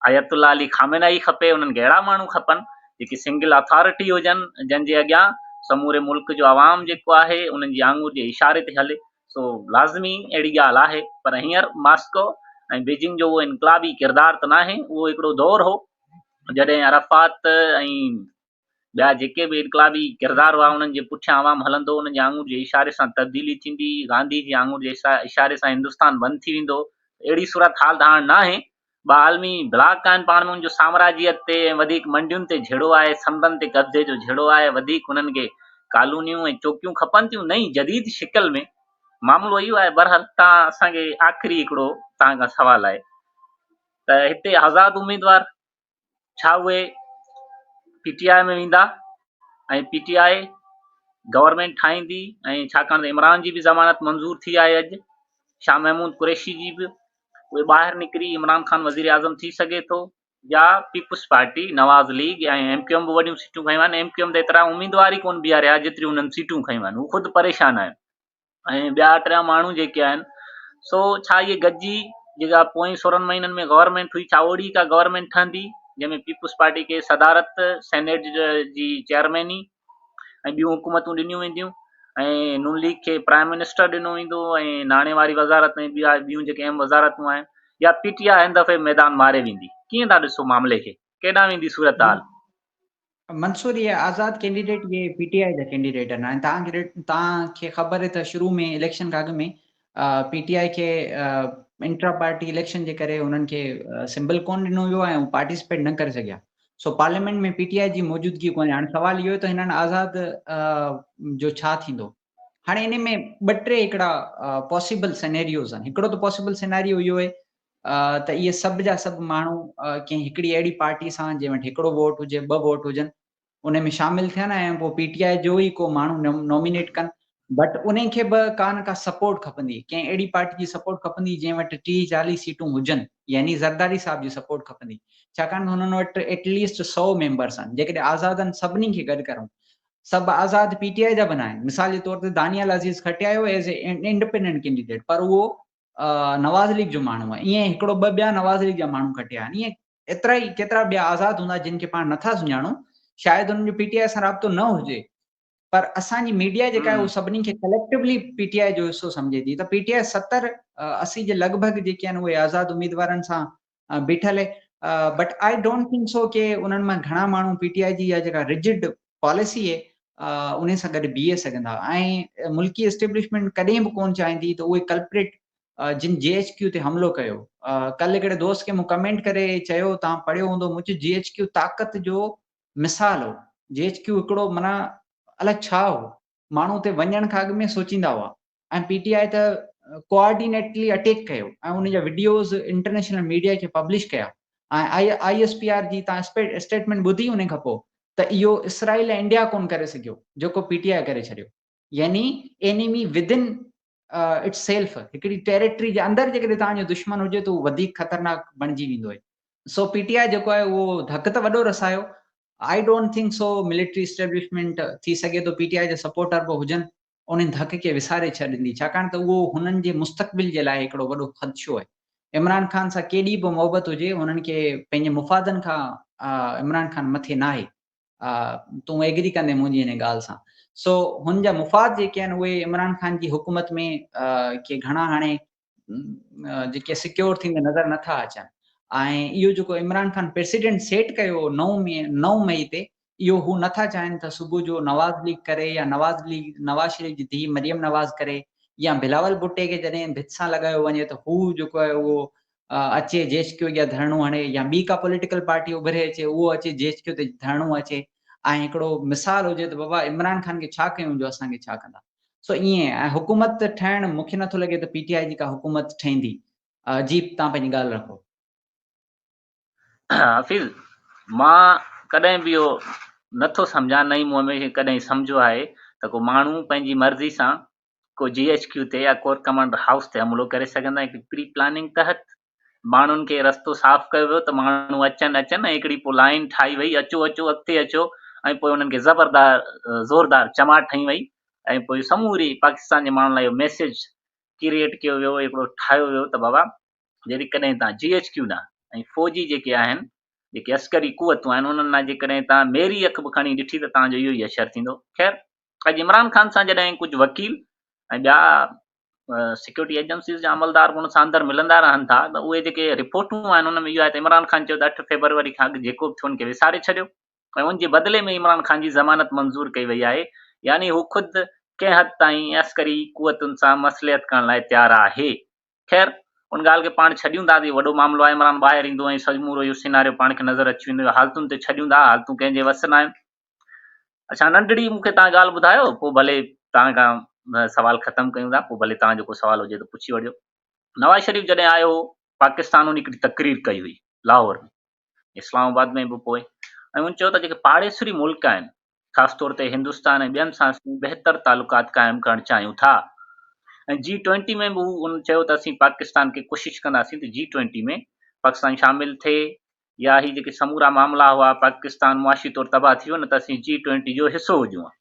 آيت الله علي خامنائي کپي، انهن کي اهڙا ماڻهو کپن جيڪي سنگل اٿارٽي هجن، جن جي اڳيان سموري ملڪ جو عوام جيڪو آهي انهن جي آڱر جي اشاري تي هلي، سو لازمي اهڙي ڳالهه آهي پر هينئر ماسڪو ۽ بيجنگ جو اهو انقلابي ڪردار ته ناهي، اهو هڪڙو دور هو جڏهن عرفات ۽ ٻيا جيڪي به انقلابي ڪردار هئا انهن جي پٺيان عوام هلندو هو، انهن جي آڱر جي اشاري سان تبديلي ٿيندي، گانڌي جي آڱر جي اشاري سان هندستان بند ٿي ويندو، اهڙي صورتحال ته هاڻ ناهي، ٻه عالمي بلاڪ آهن پاڻ ۾ ان جو سامراجيت تي ۽ وڌيڪ منڊين تي جهيڙو آهي، سمنڊن تي قبضي جو جهيڙو آهي، وڌيڪ انهن کي ڪالونيون ۽ چوڪيون کپن ٿيون نئين جديد شڪل ۾ معاملو اهو آهي، بهرحال تان اسان کي آخري هڪڙو توهان کان سوال آهي ته هتي آزاد اميدوار ڇا اهي پي ٽي آء ۾ ويندا ۽ پي ٽي I government ٺاهيندي ۽ ڇاڪاڻ ته عمران جي به ضمانت منظور ٿي آهي اڄ شاهه محمود قريشي جي به اهي ٻاهر نڪري عمران خان وزير اعظم ٿي سگهي ٿو يا Peoples Party Nawaz League ۽ M Q M به وڏيون سيٽون کنيون آهن ايم ڪيو ايم ته ايترا اميدوار ئي ڪون بيهاريا جيتريون انهن سيٽون کنيون آهن هو خود پريشان آهن ۽ ٻيا ٽيان ماڻهو جيڪي آهن سو ڇا اهي گڏجي جيڪا پوئين 16 مهينن ۾ گورنمينٽ هئي ڇا اوڙي ڪا گورنمينٽ ٺهندي جنهن ۾ پيپلز پارٽي کي صدارت سينيٽ جي چيئرميني ۽ ٻيون حڪومتون ڏنيون وينديون ۽ نون ليگ کي پرائم منسٽر ڏنو ويندو ۽ ناڻي واري وزارت ۽ ٻيا ٻيون جيڪي اهم وزارتون آهن يا پي ٽي آء هن دفعي ميدان ماري ويندي ڪيئن ٿا ڏسو معاملي کي ڪيڏانهن ويندي صورتحال؟ منصور اهي آزاد ڪينڊيڊيٽ اهي پي ٽي آء جا ڪينڊيڊيٽ آهن ۽ توهان کي توهان کي خبر آهي ته شروع ۾ اليڪشن کان اڳ ۾ پي ٽي آء کي انٽرا پارٽي اليڪشن جي ڪري انهن کي سمبل ڪون ڏنو ويو ۽ هو پارٽيسپيٽ نه ڪري سگهيا سو پارليامينٽ ۾ پي ٽي آء جي موجودگي ڪونهي هاڻي سوال اهو ته هنن آزاد جو ڇا ٿيندو هاڻي ان ۾ ٻه ٽي هڪڙا پاسيبل سينيريوز آهن هڪڙو ته پاسيبل سيناريو اهو آهي ته اهي سڀ جا سڀ ماڻهو ڪنهن هڪڙي اهڙي پارٽي سان جنهن وٽ هڪڙو ووٽ هجي ٻه ووٽ هجن ان ۾ شامل ٿين ۽ پوء پي ٽي آء جو ئي ڪو ماڻهو نومينيٽ ڪن بٽ ان کي به ڪا نه ڪا سپورٽ کپندي ڪنهن اهڙي پارٽي جي سپورٽ کپندي جنهن وٽ 30 40 سيٽون هجن يعني زرداري صاحب جي سپورٽ کپندي ڇاڪاڻ ته هنن وٽ ايٽ ليسٽ 100 ميمبرس آهن جيڪڏهن آزادن سڀني کي گڏ ڪرون سڀ آزاد پي ٽي آء جا به ناهن مثال جي طور تي دانيال عزيز کٽي آيو ايز اي انڊيپينڊنٽ ڪينڊيڊيٽ پر اهو نواز ليگ جو ماڻهو آهي ائين هڪڙو ٻه ٻيا نواز ليگ جا ماڻهو کٽيا آهن ائين ايترا ئي ڪيترا ٻيا آزاد هوندا جن کي پاڻ نٿا سڃاڻون شايد انهن جو پي ٽي آء سان رابطو نه هجي پر اسان جي ميڊيا جيڪا آهي اهو سڀني کي ڪليڪٽوولي پي ٽي آء جو حصو سمجهي ٿي ته پي ٽي آء 70 80 جي لڳ ڀڳ جيڪي آهن اهي آزاد اميدوارن سان بيٺل آهي but I don't think so ڪي انهن مان گهڻا ماڻهو پي ٽي آء جي اها جيڪا رجڊ پاليسي آهي انهي سان گڏ بيهي سگهندا ۽ ملڪي اسٽيبلشمينٽ ڪڏهن به ڪون چاهيندي ته اهي ڪلپريٽ جن جي ايڇ ڪيو تي حملو ڪيو ڪل هڪڙي دوست کي مون ڪمينٽ ڪري چيو تان پڙهيو هوندو مون چيو جي ايڇ ڪيو طاقت جو مثال هو جي ايڇ ڪيو هڪڙو معنيٰ الائي ڇا هو ماڻهو اتي وڃڻ کان اڳ ۾ سوچيندا هئا ۽ پي ٽي آء ته ڪوآرڊينيٽلي اٽيڪ ڪيو ۽ ان جا وڊيوز انٽرنيشنل ميڊيا کي پبلش ڪيا ۽ I S P R جي تان اسٽيٽمينٽ ٻڌي ان کان پوء ته اهو اسرائيل ۽ انڊيا ڪون ڪري سگهيو جيڪو پي ٽي آء ڪري ڇڏيو يعني اينيمي ودن it self هڪڙي ٽيريٽري جي اندر جيڪڏهن توهان جو دشمن هجي ته اهو وڌيڪ خطرناڪ بڻجي ويندو آهي سو پي ٽي آء جيڪو آهي اهو ڌڪ ته وڏو رسايو I don't think so military establishment ٿي سگهي ٿو پي ٽي آء جا سپورٽر به هجن انهن ڌڪ کي وساري ڇڏيندي ڇاڪاڻ ته اهو هنن جي مستقبل جي لاء هڪڙو وڏو خدشو آهي. عمران خان سان ڪيڏي به محبت هجي هنن کي پنهنجي مفادن کان عمران خان مٿي ناهي. تون ايگري ڪندين منهنجي هن ڳالهه سان. سو هن جا مفاد جيڪي آهن اهي عمران خان جي حڪومت ۾ ڪي گهڻا هاڻي جيڪي سيڪيور ٿيندي نظر نٿا اچن ۽ اهو جيڪو عمران خان پريسيڊنٽ سيٽ ڪيو 9 مئي تي اهو هو نٿا چاهين ته صبح جو نواز ليگ ڪري يا نواز ليگ نواز شريف جي ڌيء مريم نواز ڪري يا بلاول ڀٽي کي جڏهن ڀت سان لڳايو وڃي ته هو جيڪو آهي اهو اچي جي ايڇ ڪيو اڳيان ڌرڻو هڻي يا ٻي ڪا پوليٽيڪل پارٽي اڀري اچي اهو اچي جي ايڇ ڪيو تي ڌرڻو اچي ۽ هڪڙو مثال هجي ته بابا عمران خان کي ڇا ڪيون جو اسان کي ڇا ڪندا سو ائين ۽ حڪومت ٺهڻ مون کي نٿو لڳي ته پي ٽي آء جي ڪا حڪومت ٺهندي. جي تان پنهنجي ڳالهه رکو. حفيظ مان ڪڏهن به اهو نٿو سمجهان نه ئي مون هميشه ڪڏهن سمجهيو آهي ته ڪو ماڻهو پنهنجي مرضي سان ڪو جي ايڇ ڪيو تي يا ڪور ڪمانڊر هائوس تي حملو ڪري سگهندا. هڪڙي پري پلاننگ تحت ماڻهن کي رستو صاف ڪيو ويو ته ماڻهو اچن اچن ۽ هڪڙي پوء لائين ٺاهي وئي اچو اچو اڳتي اچو ۽ پوء انهن کي زبردار زوردار چماٽ هنئي وئي ۽ پوء سموري پاڪستان جي ماڻهن لاء اهو ميسيج ڪريئيٽ ڪيو ويو هڪڙو ٺاهيو ويو ته بابا جيڪڏهن توهان جي ايڇ ڪيو ڏانهن ۽ فوجي جيڪي آهن جيڪي عسڪري قوتون آهن انهن ڏانهن جيڪڏهن توهان ميري اک به کڻي ڏٺي ته توهان جو اهو ئي حشر ٿيندو. خير اڄ عمران خان سان جڏهن ڪجهه وڪيل ۽ ٻيا سيڪيورٽي ايجنسيز جا عملدار به ان سان اندر ملندا رهن ٿا ته اهي جيڪي رپورٽون آهن ان ۾ اهو آهي ته عمران خان چيو ته 8 فيبروري کان اڳ جيڪو به ٿيو ان کي وساري ڇڏيو ۽ ان جي بدلي ۾ عمران خان جي ضمانت منظور ڪئي وئي آهي يعني هو خود ڪنهن حد تائين عسڪري قوتن سان مصلحت ڪرڻ لاء تيار آهي. خير ان ڳالهه کي پاڻ ڇڏيون ٿا ته اهو وڏو معاملو آهي عمران ٻاهر ايندو ۽ سمورو اهو سيناريو پاڻ کي نظر اچي ويندو حالتن تي ڇڏيون ٿا حالتون ڪنهن جي وس ناهن. اڇا ننڍڙي مون کي توهان ڳالهه ٻڌايو پوء ڀلي توهان کان سوال ختم ڪيون ٿا پوء ڀلي توهان جو ڪو سوال هجي ته پڇي وٺجو. نواز شريف جڏهن آيو هو پاڪستان ان هڪڙي تقرير ڪئي هئي لاهور ۾ اسلام آباد ۾ به پوء ۽ ان چيو ته جيڪي پاڙيسري ملڪ آهن خاص طور تي هندستان ۽ ٻين سان اسين بهتر تعلقات قائم ڪرڻ چاهيون ٿا ۽ جي ٽوئنٽي ۾ به هو ان چيو ته اسين پاڪستان کي ڪوشش ڪنداسين ته جي ٽوئنٽي ۾ پاڪستان شامل ٿئي يا هي جيڪي سمورا معاملا هئا پاڪستان معاشي طور تباهه ٿي ويو نه ته اسين جي ٽوئنٽي جو حصو هجون ها.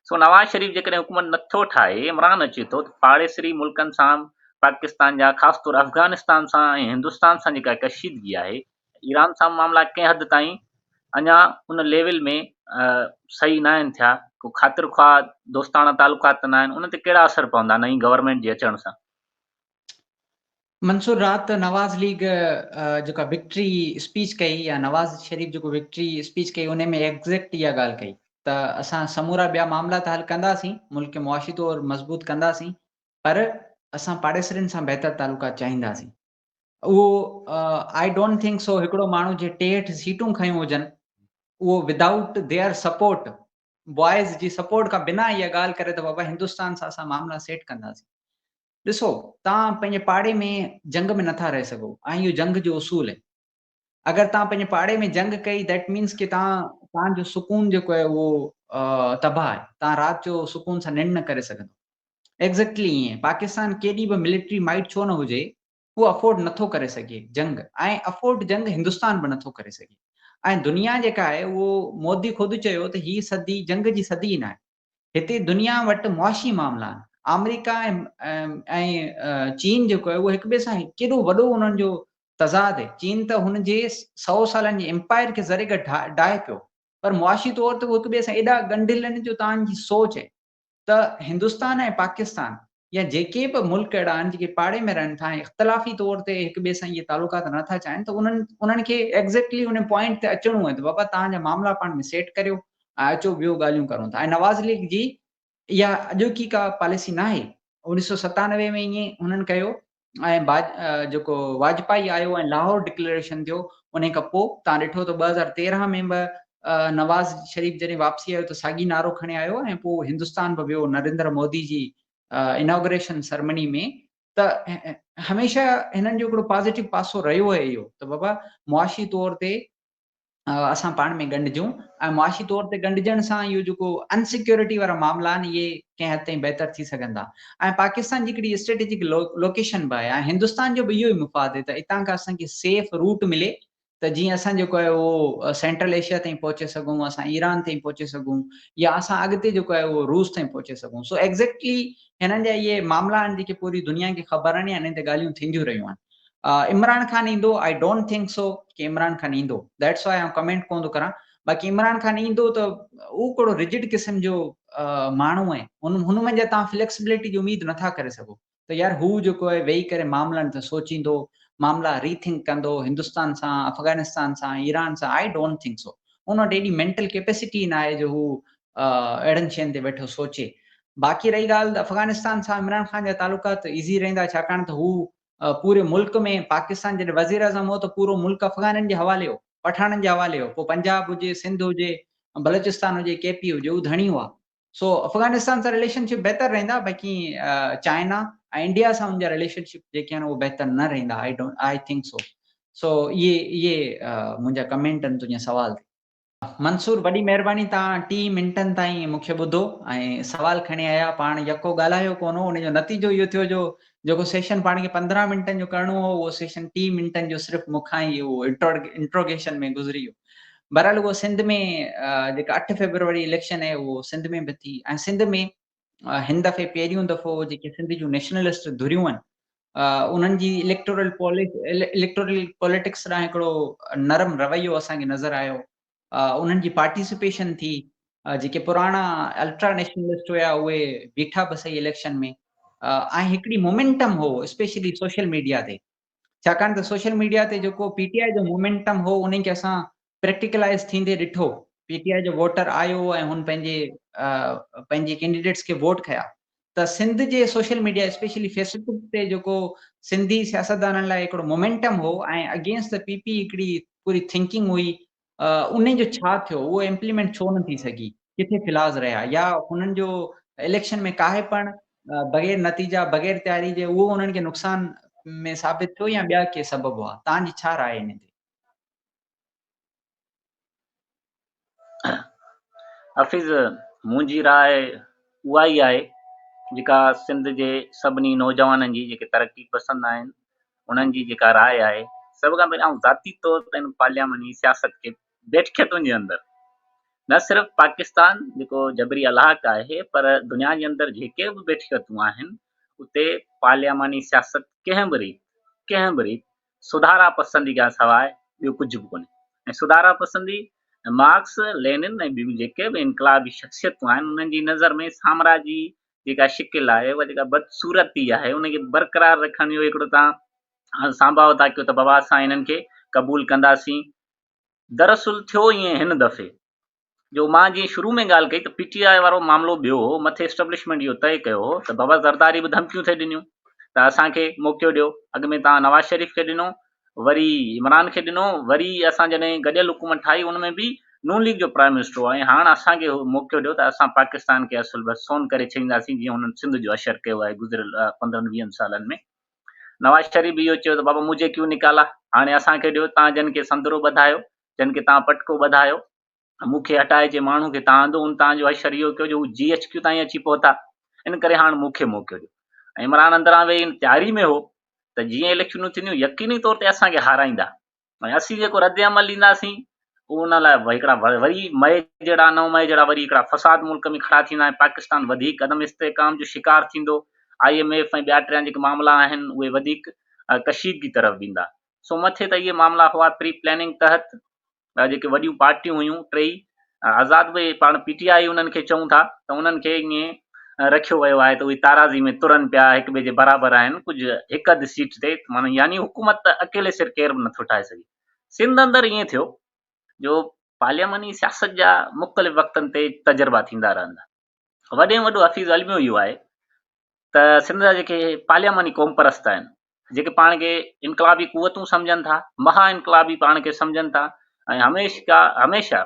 سو نواز شريف جيڪڏهن حڪومت نٿو ٺاهي عمران اچي ٿو ته پاڙيسري ملڪن سان پاڪستان جا خاص طور افغانستان سان ۽ هندستان سان جيڪا ڪشيدگي آهي ايران سان معاملا ڪنهن حد تائين اڃا ان ليول ۾ صحيح ناهن ٿيا، ڪو خاطر خواهه دوستاڻا تعلقات ته ناهن، ان تي ڪهڙا اثر پوندا نئين گورنمينٽ جي اچڻ سان؟ منصور رات نواز ليگ جيڪا وڪٽري اسپيچ ڪئي يا نواز شريف جيڪو وڪٽري اسپيچ ڪئي ان ۾ ايگزيڪٽ اها ڳالهه ڪئي ته اسان سمورا ٻيا معاملا ته حل ڪنداسين، ملڪ کي معاشي طور مضبوط ڪنداسين پر اسان پاڙيسرين سان بهتر تعلقات چاهينداسين. اهو I don't think سو هڪڙو ماڻهو جي 63 سيٽون کنيون هجن اهو ودائوٽ their support boys جي سپورٽ کان بنا اها ڳالهه ڪري ته بابا هندستان سان اسان معاملا سيٽ ڪنداسين. ڏسو توهان پنهنجي پاڙي ۾ جنگ ۾ نٿا رهي سگهو ۽ اهو جنگ جو اصول آهي. اگر توهان پنهنجي پاڙي ۾ جنگ ڪئي that means ڪي توهان جو سڪون جيڪو آهي اهو تباهه آهي. توهان رات جو سڪون سان ننڊ نه ڪري سگهندو. ايگزيڪٽلي ائين پاڪستان ڪيڏي به ملٽري مائٽ ڇو نه هجي اهو افورڊ نٿو ڪري سگهي جنگ ۽ افورڊ جنگ هندستان به نٿو ڪري سگهي ۽ دنيا جيڪا آهي اهو مودي خود چيو ته هي صدي جنگ جي صدي ئي ناهي هتي دنيا وٽ معاشي معاملا آهن آمريڪا ۽ چين جيڪو آهي اهو هڪ ٻئي سان ڪيڏو وڏو انهن جو تضاد آهي چين ته هن جي 100 سالن جي امپائر کي ذري گهٽ ڊاهي پيو پر معاشي طور تي هو هڪ ٻئي سان ايڏا ڳنڍيل آهن جو توهان جي سوچ آهي ته هندستان ۽ پاڪستان يا جيڪي به ملڪ اهڙا آهن جيڪي پاڙي ۾ رهن ٿا ۽ اختلافي طور تي هڪ ٻئي سان اهي تعلقات نه ٿا چاهين ته انهن کي ايگزيڪٽلي ان پوائنٽ تي اچڻو آهي ته بابا توهان جا معاملا پاڻ ۾ سيٽ ڪريو ۽ اچو ٻيو ڳالهيون ڪرون ٿا ۽ نواز ليگ جي اها اڄوڪي ڪا پاليسي ناهي 1997 ۾ ائين هنن ڪيو ۽ جيڪو واجپائي آيو ۽ لاهور ڊڪليريشن ٿيو انهي کان پوء تان ڏٺو ته 2013 ۾ به نواز شريف جڏهن واپسي آيو ته ساڳي نعرو کڻي آيو ۽ پوء هندستان به ويو نريندر مودي جي اناگريشن سرمني ۾ ته هميشه هنن جو هڪڙو پازيٽو پاسو رهيو آهي اهو ته بابا معاشي طور تي اسان پاڻ ۾ ڳنڍجون ۽ معاشي طور تي ڳنڍجڻ سان اهو جيڪو انسيڪيورٽي وارا معاملا آهن اهي ڪنهن حد تائين بهتر ٿي سگهن ٿا ۽ پاڪستان جي هڪڙي اسٽريٽجڪ لوڪيشن به آهي ۽ هندستان جو به اهو ئي مفاد آهي ته اتان کان اسان کي سيف روٽ ملي ته جيئن اسان جيڪو آهي اهو سينٽرل ايشيا تائين پهچي سگهون اسان ايران تائين پهچي سگهون يا اسان اڳتي جيڪو آهي اهو روس تائين پهچي سگهون سو ايگزيڪٽلي هنن جا اهي معاملا آهن جيڪي پوري دنيا کي خبر آهن يا انهن تي ڳالهيون ٿينديون رهيون آهن عمران خان ايندو I don't think سو ڪي عمران خان ايندو that's why آئون ڪمينٽ ڪون ٿو ڪران باقي عمران خان ايندو ته هو ڪهڙو رجڊ قسم جو ماڻهو آهي هن هن منجهه تان فليڪسبلٽي جي اميد نٿا ڪري سگهو ته يار هو جيڪو آهي ويهي ڪري معاملن تي سوچيندو معاملا ري ٿنڪ ڪندو هندستان سان افغانستان سان ايران سان I don't think سو ان وٽ ايڏي مينٽل ڪيپيسٽي نه آهي جو هو اهڙن شين تي ويٺو سوچي باقي رهي ڳالهه افغانستان سان عمران خان جا تعلقات ايزي رهندا ڇاڪاڻ ته هو پوري ملڪ ۾ پاڪستان جڏهن وزيراعظم هو ته پورو ملڪ افغانين جي حوالي هو، پٺاڻن جي حوالي هو، پوء پنجاب هجي، سنڌ هجي، بلوچستان هجي، ڪي پي هجي، هو ڌڻي هئا. سو افغانستان سان رليشن شپ بهتر رهندا باقي چائنا ۽ انڊيا سان ان جا رليشن شپ جيڪي آهن اهي بهتر نه رهندا I don't I think so. سو اهي اهي منهنجا ڪمينٽ آهن تنهنجي سوال تي. منصور وڏي مهرباني توهان 30 منٽن تائين مون کي ٻڌو ۽ سوال کڻي آيا پاڻ يڪو ڳالهايو ڪونه ان جو نتيجو اهو ٿيو جو جيڪو سيشن پاڻ کي 15 منٽن جو ڪرڻو هو اهو سيشن 30 منٽن جو صرف مون کان ئي اهو انٽروگيشن ۾ گذري ويو. بهرحال اهو سنڌ ۾ جيڪا 8 فيبروري اليڪشن آهي اهو سنڌ ۾ به ٿي ۽ سنڌ ۾ هن دفعي پهريون دفعو جيڪي سنڌ جون نيشنلسٽ ڌريون آهن انهن جي اليڪٽورل اليڪٽورل پوليٽڪس ڏانهن هڪڙو نرم رويو اسان کي نظر آيو. انهن جي پارٽيسپيشن ٿي، جيڪي پراڻا الٽرا نيشنلسٽ هيا اهي بيٺا به سهي اليڪشن ۾ ۽ هڪڙي مومينٽم هو اسپيشلي سوشل ميڊيا تي، ڇاڪاڻ ته سوشل ميڊيا تي جيڪو پي ٽي آء جو مومينٽم هو انهي کي اسان پريڪٽيڪلائز ٿيندي ڏٺو. پي ٽي آء جو ووٽر آيو ۽ هن پنهنجي پنهنجي ڪينڊيڊيٽس کي ووٽ کيا ته سنڌ جي سوشل ميڊيا اسپيشلي فيسبڪ تي جيڪو سنڌي سياستدانن لاء هڪڙو مومينٽم هو ۽ اگينسٽ the P P هڪڙي پوري ٿنڪنگ هئي انهي جو ڇا ٿيو اهو امپليمينٽ ڇو نه ٿي سگهي ڪٿي فلاز رهيا يا هنن جو اليڪشن ۾ ڪاهي پڻ بغير نتيجا بغير تياري جي اهو انهن کي نقصان ۾ ثابت ٿيو يا ٻيا ڪي سبب هئا توهان جي ڇا راء انهي تي؟ حفيظ، منهنجي راء اها ئي آهي جيڪا سنڌ جي سڀني نوجوانن جي جيڪي ترقي پسند آهن انهن جي جيڪا راء آهي. سڀ کان پهريان آئون ذاتي طور تي هن پارلياماني سياست کي بيٺڪيتن جي اندر نه صرف پاڪستان جيڪو جبري الحاق آهي پر دنيا جي اندر جيڪي به بيٺڪيتون آهن اتي پارلياماني سياست ڪنهن به ريت ڪنهن به ريت سڌارا پسندي کان سواء ٻيو ڪجهه به ڪونهي ۽ سڌارا پسندي مارڪس، لينن ۽ ٻيون جيڪي به انقلابي شخصيتون آهن انهن جي نظر ۾ سامراجي جيڪا شڪل آهي اها جيڪا بدصورتي آهي ان کي برقرار رکڻ جو هڪڙو تان سانڀاء ٿا ڪيو ته بابا اسان انهن کي قبول ڪنداسين. دراصل ٿيو ائين هن دفعي جو مان جيئن شروع ۾ ڳالهه ڪئي ته پي ٽي آء وارو معاملو ٻيو هو، مٿي اسٽبلشمينٽ اهو طئي ڪيو هو ته بابا زرداري به ڌمڪيون ٿي ڏنيون ته اسان کي موقعو ڏيو، اڳ ۾ توهان نواز شريف کي ڏنو، وري عمران کي ڏنو، وري اسان جڏهن گڏيل حڪومت ٺاهي ان ۾ به نون ليگ جو پرائم منسٽر هو ۽ هاڻ اسان کي موقعو ڏيو ته اسان پاڪستان کي اصل بس سون ڪري ڇڏينداسين جيئن هنن سنڌ جو حشر ڪيو آهي گذريل پندرهن ويهن سالن ۾. نواز شريف به اهو چيو ته بابا مجهي ڪيون نڪالا، هاڻي اسان کي ڏيو، توهان جن کي سندرو ٻڌايو، جن کي توهان پٽڪو ٻڌايو، مون کي هٽائي جي ماڻهو کي تان آندو ان تان جو حشر اهو ڪيو جو هو جي ايڇ ڪيو تائين اچي پهتا ان ڪري هاڻ مون کي موقعو ڏيو ۽ عمران اندران ويهي ان تياري ۾ هو ته جيئن اليڪشنون ٿينديون يقيني طور تي اسان کي هارائيندا ۽ اسين جيڪو رد عمل ڏينداسين اهو ان لاء هڪڙا وري مئي جهڙا 9 مئي جهڙا وري هڪڙا فساد ملڪ ۾ کڙا ٿيندا ۽ پاڪستان وڌيڪ عدم استحڪام جو شڪار ٿيندو I M F ۽ ٻيا ٽيان جيڪي معاملا آهن اهي وڌيڪ ڪشيدگي طرف ويندا سو مٿي ته اهي معاملا هئا پري پلاننگ تحت جيڪي وڏيون پارٽيون هيون ٽيئي آزاد به پاڻ پي ٽي آء انهن کي چئون ٿا ته انهن کي ائين رکيو ويو آهي ته اهي تارازي ۾ ترن پيا هڪ ٻئي جي برابر آهن ڪجهه هڪ اڌ سيٽ تي معنيٰ يعني حڪومت ته اڪيلي سر ڪير به نٿو ٺاهي سگهي سنڌ اندر ائين ٿيو جو پارلياماني سياست جا مختلف وقتن تي تجربا ٿيندا رهندا وڏي ۾ وڏو حفيظ الميو اهو آهي ته سنڌ جا جيڪي پارلياماني قومپرست آهن، جيڪي پاڻ کي انقلابي قوتون سمجهن ٿا، مها انقلابي پاڻ کي سمجهن ٿا ۽ هميشه هميشه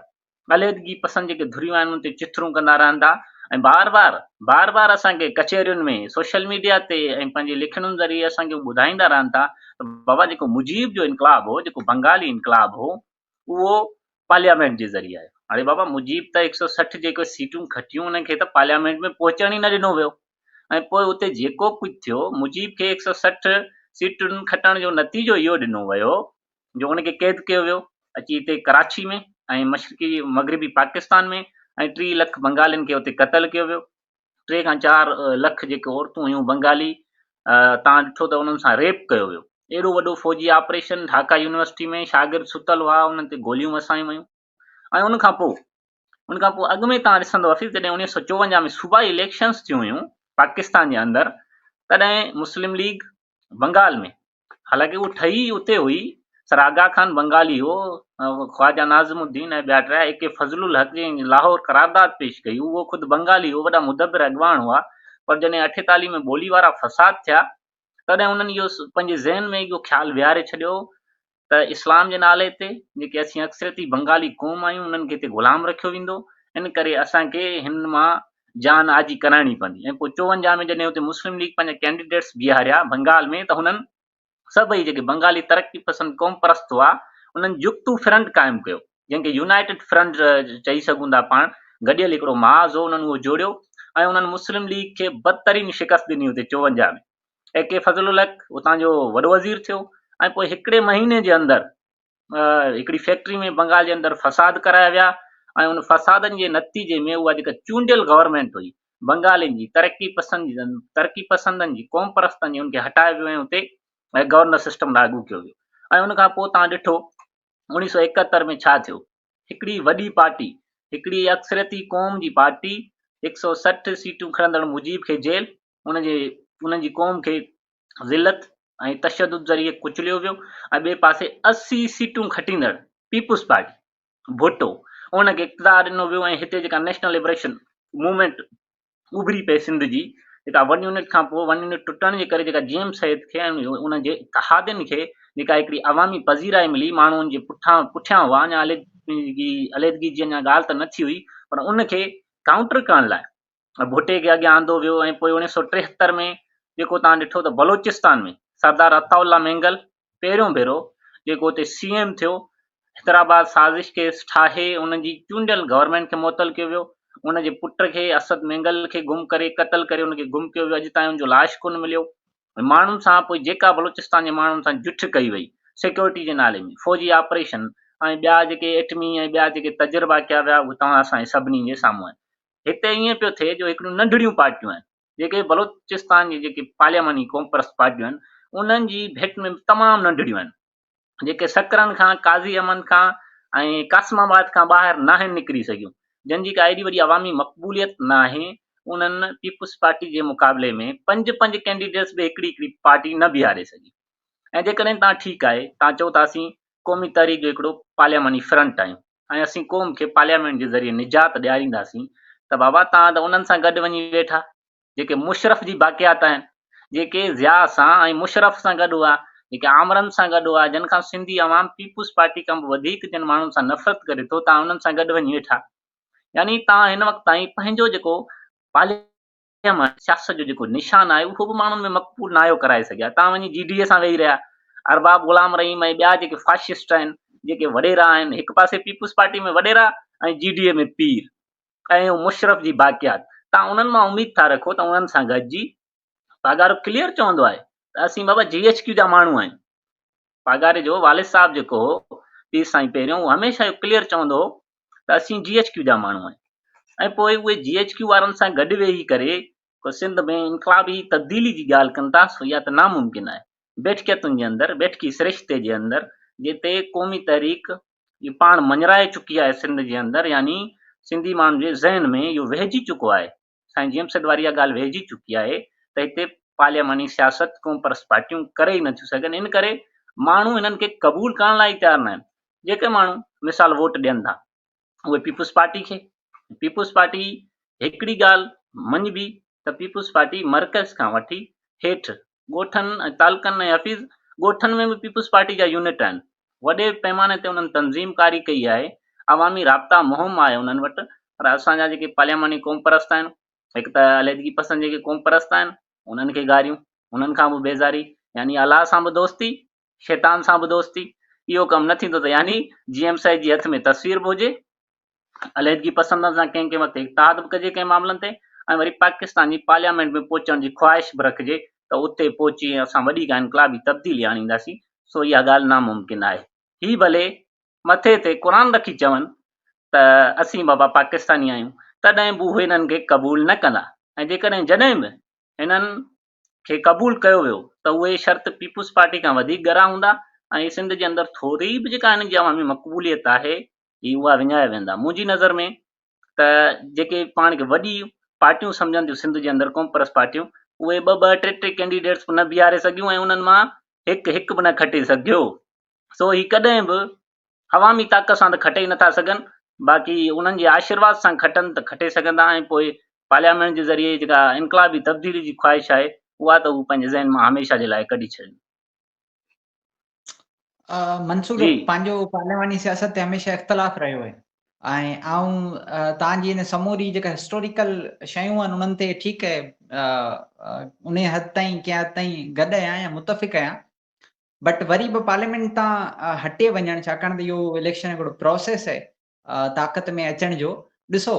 عليحدگي پسند جيڪي ڌريون آهن ان تي چٿرون ڪندا رهن ٿا ۽ بار بار بار بار اسان کي ڪچهرين ۾ سوشل ميڊيا تي ۽ پنهنجي لکڻين ذريعي اسان کي ٻڌائيندا رهن ٿا ته بابا جيڪو مجيب جو انقلاب هو، جيڪو بنگالي انقلاب هو، اهو پارليامينٽ جي ذريعي آيو. اڙي بابا مجيب ته 160 جيڪي سيٽون کٽيون انهن کي ته پارليامينٽ ۾ پهچڻ ئي نه ڏنو ويو ۽ پوء اتي جيڪو ڪجهه ٿيو مجيب کي 160 سيٽن کٽڻ جو نتيجو اهو ڏنو ويو جو ان کي قيد ڪيو ويو اچي هتي ڪراچي ۾ ۽ مشرقي مغربي پاڪستان ۾ ۽ 30 لک بنگالين کي اتي قتل ڪيو ويو. 3 کان 4 لک جيڪي عورتون هيون بنگالي تان ڏٺو ته انهن سان ريپ ڪيو ويو. ايڏو وڏو فوجي آپريشن ڍاڪا يونيورسٽي ۾ شاگرد ستل هئا انهن تي گوليون وسايون ويون ۽ ان کان پوء ان کان پوء اڳ ۾ تان ڏسندو حفيظ جڏهن 1954 ۾ صوبائي اليڪشنز ٿيون هيون پاڪستان جي اندر تڏهن مسلم ليگ بنگال ۾ حالانڪه اهو ٺهي ئي اتي هئي، سر آغا خان بنگالي هو، خواجه ناظم الدين ۽ ٻيا ٽيا، اي ڪي فضل الحق جنهن لاهور قرارداد پيش ڪئي، اهو خود بنگالي هو، وڏا مدبر اڳواڻ هئا، پر جڏهن 48 ۾ ٻولي وارا فساد ٿيا، تڏهن انهن اهو پنهنجي ذهن ۾ اهو خيال ويهاري ڇڏيو ته اسلام جي نالي تي جيڪي اسين اڪثريتي بنگالي قوم آهيون، انهن کي هتي غلام رکيو ويندو، ان ڪري اسان کي هن مان جان آجي ڪرائڻي پوندي ۽ پوء 54 ۾ جڏهن اتي مسلم ليگ پنهنجا ڪينڊيڊيٽس بيهاريا بنگال ۾ ته هنن سڀئي جيڪي بنگالي ترقي پسند قوم پرست هئا انهن جڪتو فرنٽ قائم ڪيو. جنهن کي يونائيٽيڊ فرنٽ چئي سگهون ٿا پاڻ، گڏيل هڪڙو محاذ هو، انهن اهو جوڙيو ۽ انهن مسلم ليگ کي بدترين شڪست ڏني اتي 54 ۾. اي ڪي فضل الحق اتان جو وڏو وزير ٿيو ۽ پوء هڪڙي مهيني جي اندر هڪڙي فيڪٽري ۾ بنگال جي اندر فساد ڪرايا ويا ۽ ان فسادن جي نتيجي ۾ اها جيڪا چونڊيل گورنمينٽ هئي بنگالين جي، ترقي پسند ترقي پسندن جي، قوم پرستن جي، ان کي هٽايو ويو ۽ اتي گورنر سسٽم لاڳو ڪيو ويو ۽ ان کان پوء توهان ڏٺو 1971 ۾ ڇا ٿيو؟ هڪڙي وڏي پارٽي، هڪڙي اڪثريتي قوم جي پارٽي، 160 سيٽون کڻندڙ مجيب کي جيل، ان جي انهن جي قوم کي ذلت ۽ تشدد ذريعي ڪچليو ويو ۽ ٻئي پاسي 80 سيٽون کٽيندڙ پيپلز پارٽي، ڀٽو، ان کي اقتدار ڏنو ويو ۽ هتي جيڪا نيشنل لبريشن موومينٽ اڀري پئي سنڌ جي جيڪا ون يونٽ کان پوء ون يونٽ ٽٽڻ جي ڪري جيڪا جي ايم سيد کي ۽ ان جي اتحادين کي جيڪا هڪڙي عوامي پذيرائي ملي ماڻهو ان جي پٺان پٺيان هئا اڃا عليحدگي عليحدگي جي اڃا ڳالهه ته نه ٿي هئي پر ان کي ڪائونٽر ڪرڻ لاء ڀٽي کي اڳيان آندو ويو ۽ پوء 1973 ۾ جيڪو تان ڏٺو ته بلوچستان ۾ سردار عطاء الله مينگل پهريون ڀيرو جيڪو اتي سي ايم ٿيو، حيدرآباد سازش ڪيس ٺاهي ان جي چونڊيل گورنمينٽ کي معطل ڪيو ويو، ان جي پٽ کي اسد مينگل کي گم ڪري قتل ڪري ان کي گم ڪيو ويو اڄ تائين ان جو لاش ڪونه مليو ۽ ماڻهن سان پوء جيڪا بلوچستان جي ماڻهن سان جٺ ڪئي وئي سيڪيورٽي جي نالي ۾ فوجي آپريشن ۽ ٻيا جيڪي ايٽمي ۽ ٻيا جيڪي تجربا ڪيا ويا اهي توهان اسان جي سڀني جي سامهون آهن. هتي ائين پيو ٿئي جو هڪڙيون ننڍڙيون پارٽيون آهن جيڪي بلوچستان جي جيڪي پارلياماني قومپرست پارٽيون آهن انهن جي ڀيٽ ۾ تمام ننڍڙيون آهن جيڪي سڪرن کان قاضي احمد کان ۽ قاسم آباد کان ٻاهر ناهن نڪري سگهيون جن جي ڪا ايڏي وڏي عوامي مقبوليت ناهي انهن پيپلز پارٽي جي مقابلي ۾ پنج پنج ڪينڊيڊيٽس به هڪڙي هڪڙي پارٽي نه بيهاري سگهي ۽ جيڪڏهن تان ٺيڪ آهي تان چئو ٿا اسين قومي تحريڪ جو هڪڙو پارلياماني فرنٽ آهيون ۽ اسين قوم کي پارليامينٽ جي ذريعي نجات ڏيارينداسين ته بابا توهان ته انهن سان گڏ وڃي ويٺا جيڪي مشرف جي باقيات آهن، جيڪي ضياء سان ۽ مشرف سان گڏ هئا، جيڪي آمرن سان گڏ هئا، جن کان سنڌي عوام پيپلز پارٽي کان به وڌيڪ جن ماڻهن سان نفرت ڪري ٿو، توهان انهن سان گڏ وڃي ويٺا. يعني توهان هن وقت تائين پنهنجو جيڪو پارلياماني سياست جو جيڪو نشان آهي اهو به ماڻهن ۾ مقبول ناهيو ڪرائي سگهيا. تان وڃي جي ڊي اي سان ويهي رهيا. ارباب غلام رحيم ۽ ٻيا جيڪي فاشسٽ آهن، جيڪي وڏيرا آهن، هڪ پاسي پيپلز پارٽي ۾ وڏيرا ۽ جي ڊي اي ۾ پير ۽ مشرف جي باقيات. تان انهن مان اميد ٿا رکو ته انهن سان گڏجي پاڳارو ڪليئر چوندو آهي ته اسين بابا جي ايڇ ڪيو جا ماڻهو آهيون. پاڳاري جو والد صاحب جيڪو هو پير سائين پهريون اهو هميشه اهو ڪليئر چوندو هو ته اسين جي ايڇ ڪيو جا ماڻهو آهيون ۽ پوء اهي جي ايڇ ڪيو وارن سان گڏ ويهي ڪري ڪو سنڌ ۾ انقلابي تبديلي جي ڳالهه ڪن ٿا سو اها ته ناممڪن آهي بيٺڪيتن جي اندر بيٺڪي سرشتي جي اندر جتي قومي تحريڪ اهو پاڻ مڃرائي چڪي آهي سنڌ جي اندر يعني سنڌي ماڻهن جي ذهن ۾ اهو ويهجي چڪو آهي سائين جي ايم سيد واري اها ڳالهه ويهجي چڪي آهي ته هتي پارلياماني سياست قومپرست پارٽيون ڪري ئي نٿيون سگهن ان ڪري ماڻهو هنن کي قبول ڪرڻ لاء ئي تيار نه آهن جيڪي ماڻهو مثال ووٽ ڏين ٿا اهي پيپلز پارٽي کي پيپلز پارٽي هڪڙي ڳالهه مڃبي ته پيپلز پارٽي مرڪز کان وٺي هيٺ ڳوٺن ۽ تعلقن ۽ حفيظ ڳوٺن ۾ به پيپلز پارٽي جا يونٽ آهن وڏي پيماني تي انهن تنظيم ڪاري ڪئي آهي عوامي رابطا مهم آهي انهن وٽ پر اسان جا جيڪي پارلياماني قومپرست آهن هڪ ته عليحدگي پسند جيڪي قومپرست آهن انهن کي گاريون انهن کان به بيزاري يعني الله سان به دوستي شيطان سان به دوستي اهو ڪم نه ٿيندو ته يعني جي ايم سيد جي هٿ ۾ تصوير به هجي عليحدگي پسندن سان ڪنهن ڪنهن وقت اتحاد به ڪجي ڪنهن معاملن تي ۽ وري پاڪستان جي پارليامينٽ ۾ پهچڻ جي خواهش به رکجي ته اتي پهچي ۽ اسان وڏي ڪا انقلابي تبديلي آڻينداسين سو اها ڳالهه ناممڪن آهي. هي ڀلي مٿي تي قرآن رکي چون ته اسين بابا پاڪستاني آهيون تڏهن به اهي هنن کي قبول نه ڪندا ۽ جيڪڏهن جڏهن به هنن کي قبول ڪيو ويو ته اهي شرط پيپلز پارٽي کان وڌيڪ ڳرا هوندا ۽ سنڌ جي اندر ٿوري به جيڪا هنن جي عوامي مقبوليت آهي هي اها وڃائي ويندا. منهنجي نظر ۾ ته جيڪي پاڻ کي وڏي پارٽيون سمجهن ٿيون سنڌ جي اندر قومپرست پارٽيون اهي ٻه ٻه ٽي ٽي ڪينڊيڊيٽس به نه بيهاري سگهيون ۽ انهن مان هڪ هڪ به نه کٽي سگهيو سو هي ڪڏهن به عوامي طاقت سان ته کٽي ئي نٿا سگهن باقي انهن جي آشيرواد سان کٽن ته کٽي سگهندا ۽ پوء پارليامينٽ جي ذريعي جيڪا انقلابي تبديلي جي خواهش آهي اها ته هو پنهنجي ذهن مان هميشه جي لاء ڪڍي ڇڏين. منصور پنهنجو پارلياماني سياست تي هميشه اختلاف رهيو آهي ۽ آئون توهان جي ان سموري جيڪا هسٽوريڪل شيون آهن انهن تي ٺيڪ آهي ان حد تائين ڪنهن حد تائين گڏ آهيان يا متفق آهيان. بٽ وري به پارليامينٽ تان هٽي وڃڻ، ڇاڪاڻ ته اهو اليڪشن هڪڙو پروسيس آهي طاقت ۾ اچڻ جو. ڏسو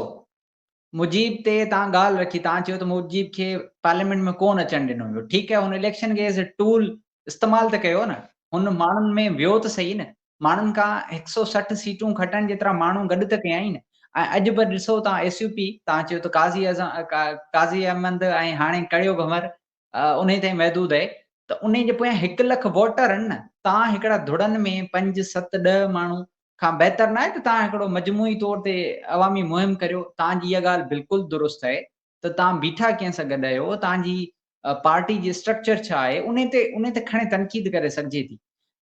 مجيب تي تان ڳالهه رکي، تان چيو ته مجيب کي پارليامينٽ ۾ ڪون اچڻ ڏنو ويو، ٺيڪ آهي هن اليڪشن کي ايز اي ٽول استعمال ته ڪيو نه، هن ماڻهن ۾ ويو ته صحيح نه، ماڻهن کان 160 سيٽون کٽڻ جيترا ماڻهو گڏ ته ڪيائين نه. ۽ اڄ به ڏسو تان ايس يو پي، تان چيو ته قاضي قاضي احمد ۽ هاڻي ڪڙيو ڀنور انهي تائين محدود آهي، ته انهي جي پويان 1 لک ووٽر آهن نه، تان هڪڙا ڌڙن ۾ 5، 7، 10 ماڻهو کان بهتر ناهي ته تان هڪڙو مجموعي طور تي عوامي مهم ڪريو. تان جي اها ڳالهه بلڪل درست آهي ته تان بيٺا ڪنهن سان گڏ آهيو، تان جي پارٽي جي اسٽرڪچر ڇا آهي، انهي تي انهي تي کڻي تنقيد ڪري سگهجي ٿي،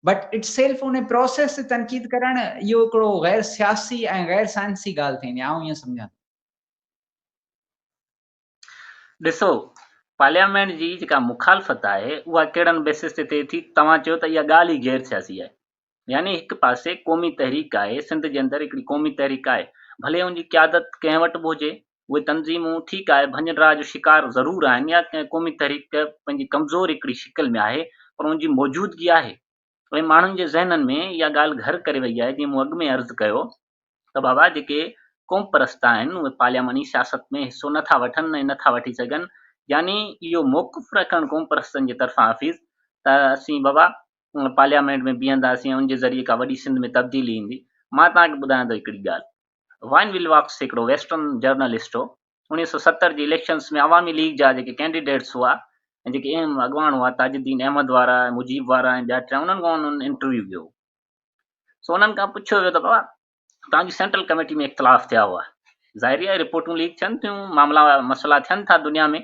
بٽ it self انهي پروسيس تي تنقيد ڪرڻ اهو هڪڙو غير سياسي ۽ غير سائنسي ڳالهه ٿيندي، آئون ائين سمجهان ٿو. ڏسو پارليامينٽ جي جيڪا مخالفت آهي اها ڪهڙن بيسس تي ٿئي ٿي، توهان چيو ته اها ڳالهه ئي غير سياسي آهي، يعني هڪ پاسي قومي تحريڪ آهي، سنڌ جي اندر هڪڙي قومي تحريڪ آهي، ڀلي ان جي قيادت ڪنهن وٽ به هجي، اهي تنظيمون ٺيڪ آهي ڀڃ ڊاهه جو شڪار ضرور آهن يا ڪنهن قومي تحريڪ پنهنجي ڪمزور هڪڙي شڪل ۾ آهي پر ان جي موجودگي آهي ۽ ماڻهن جي ذهنن ۾ اها ڳالهه گهر ڪري وئي آهي، جيئن مون اڳ ۾ عرض ڪيو ته بابا جيڪي قومپرست آهن اهي پارلياماني سياست ۾ حصو نه ٿا وٺن ۽ نه ٿا وٺي سگهن، يعني اهو موقف رکڻ قومپرستن جي طرفان حفيظ ته اسين بابا پارليامينٽ ۾ بيهنداسين ۽ ان جي ذريعي ڪا وڏي سنڌ ۾ تبديلي ايندي. مان توهان کي ٻڌايان ٿو هڪڙي ڳالهه. وائن ولواڪس هڪڙو ويسٽرن جرنلسٽ هو. 1970 جي اليڪشنس ۾ عوامي ليگ جا جيڪي ڪينڊيڊيٽس هئا ۽ جيڪي اهم اڳواڻ هئا تاج الدين احمد وارا ۽ مجيب وارا ۽ ٻيا ٽيا انهن کان انهن انٽرويو ڪيو هو. سو انهن کان پڇيو ويو ته بابا توهان جي سينٽرل ڪميٽي ۾ اختلاف ٿيا هئا. ظاهري آهي رپورٽون ليڪ ٿين ٿيون، معاملا مسئلا ٿين ٿا دنيا ۾.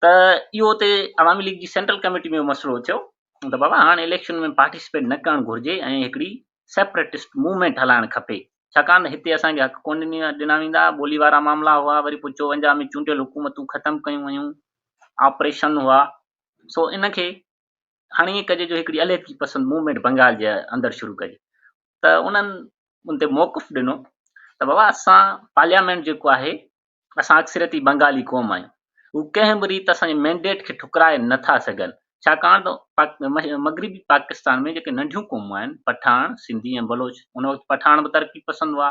ته اهو اتي عوامي ليگ جي سينٽرل ڪميٽي ۾ مسئلو ٿيو ته بابا هاڻ اليڪشن ۾ پارٽيسپيٽ نه ڪرڻ گهرجي ۽ هڪڙي سيپريٽسٽ موومينٽ هلائڻ کپي ڇاڪاڻ ته هتي اسان کي حق ڪونه ڏنا ويندا، ٻولي وارا معاملا هئا، وري پوء 54 ۾ چونڊيل حڪومتون ختم ڪيون ويون، آپريشن هئا، سو ان کي هاڻي ائين ڪجي جو هڪڙي عليحدگي پسند موومينٽ بنگال جي اندر شروع ڪجي ته انهن ان تي موقف ڏنو ته بابا اسان پارليامينٽ جيڪو آهي اسان اڪثريتي بنگالي قوم آهيون، هو ڪنهن به ريت اسان جي مينڊيٽ کي ٺڪرائي نه ٿا سگهن، ڇاڪاڻ ته مغربي پاڪستان ۾ جيڪي ننڍيون قومون آهن، پٺاڻ، سنڌي ۽ بلوچ، ان وقت پٺاڻ به ترقي پسند هئا،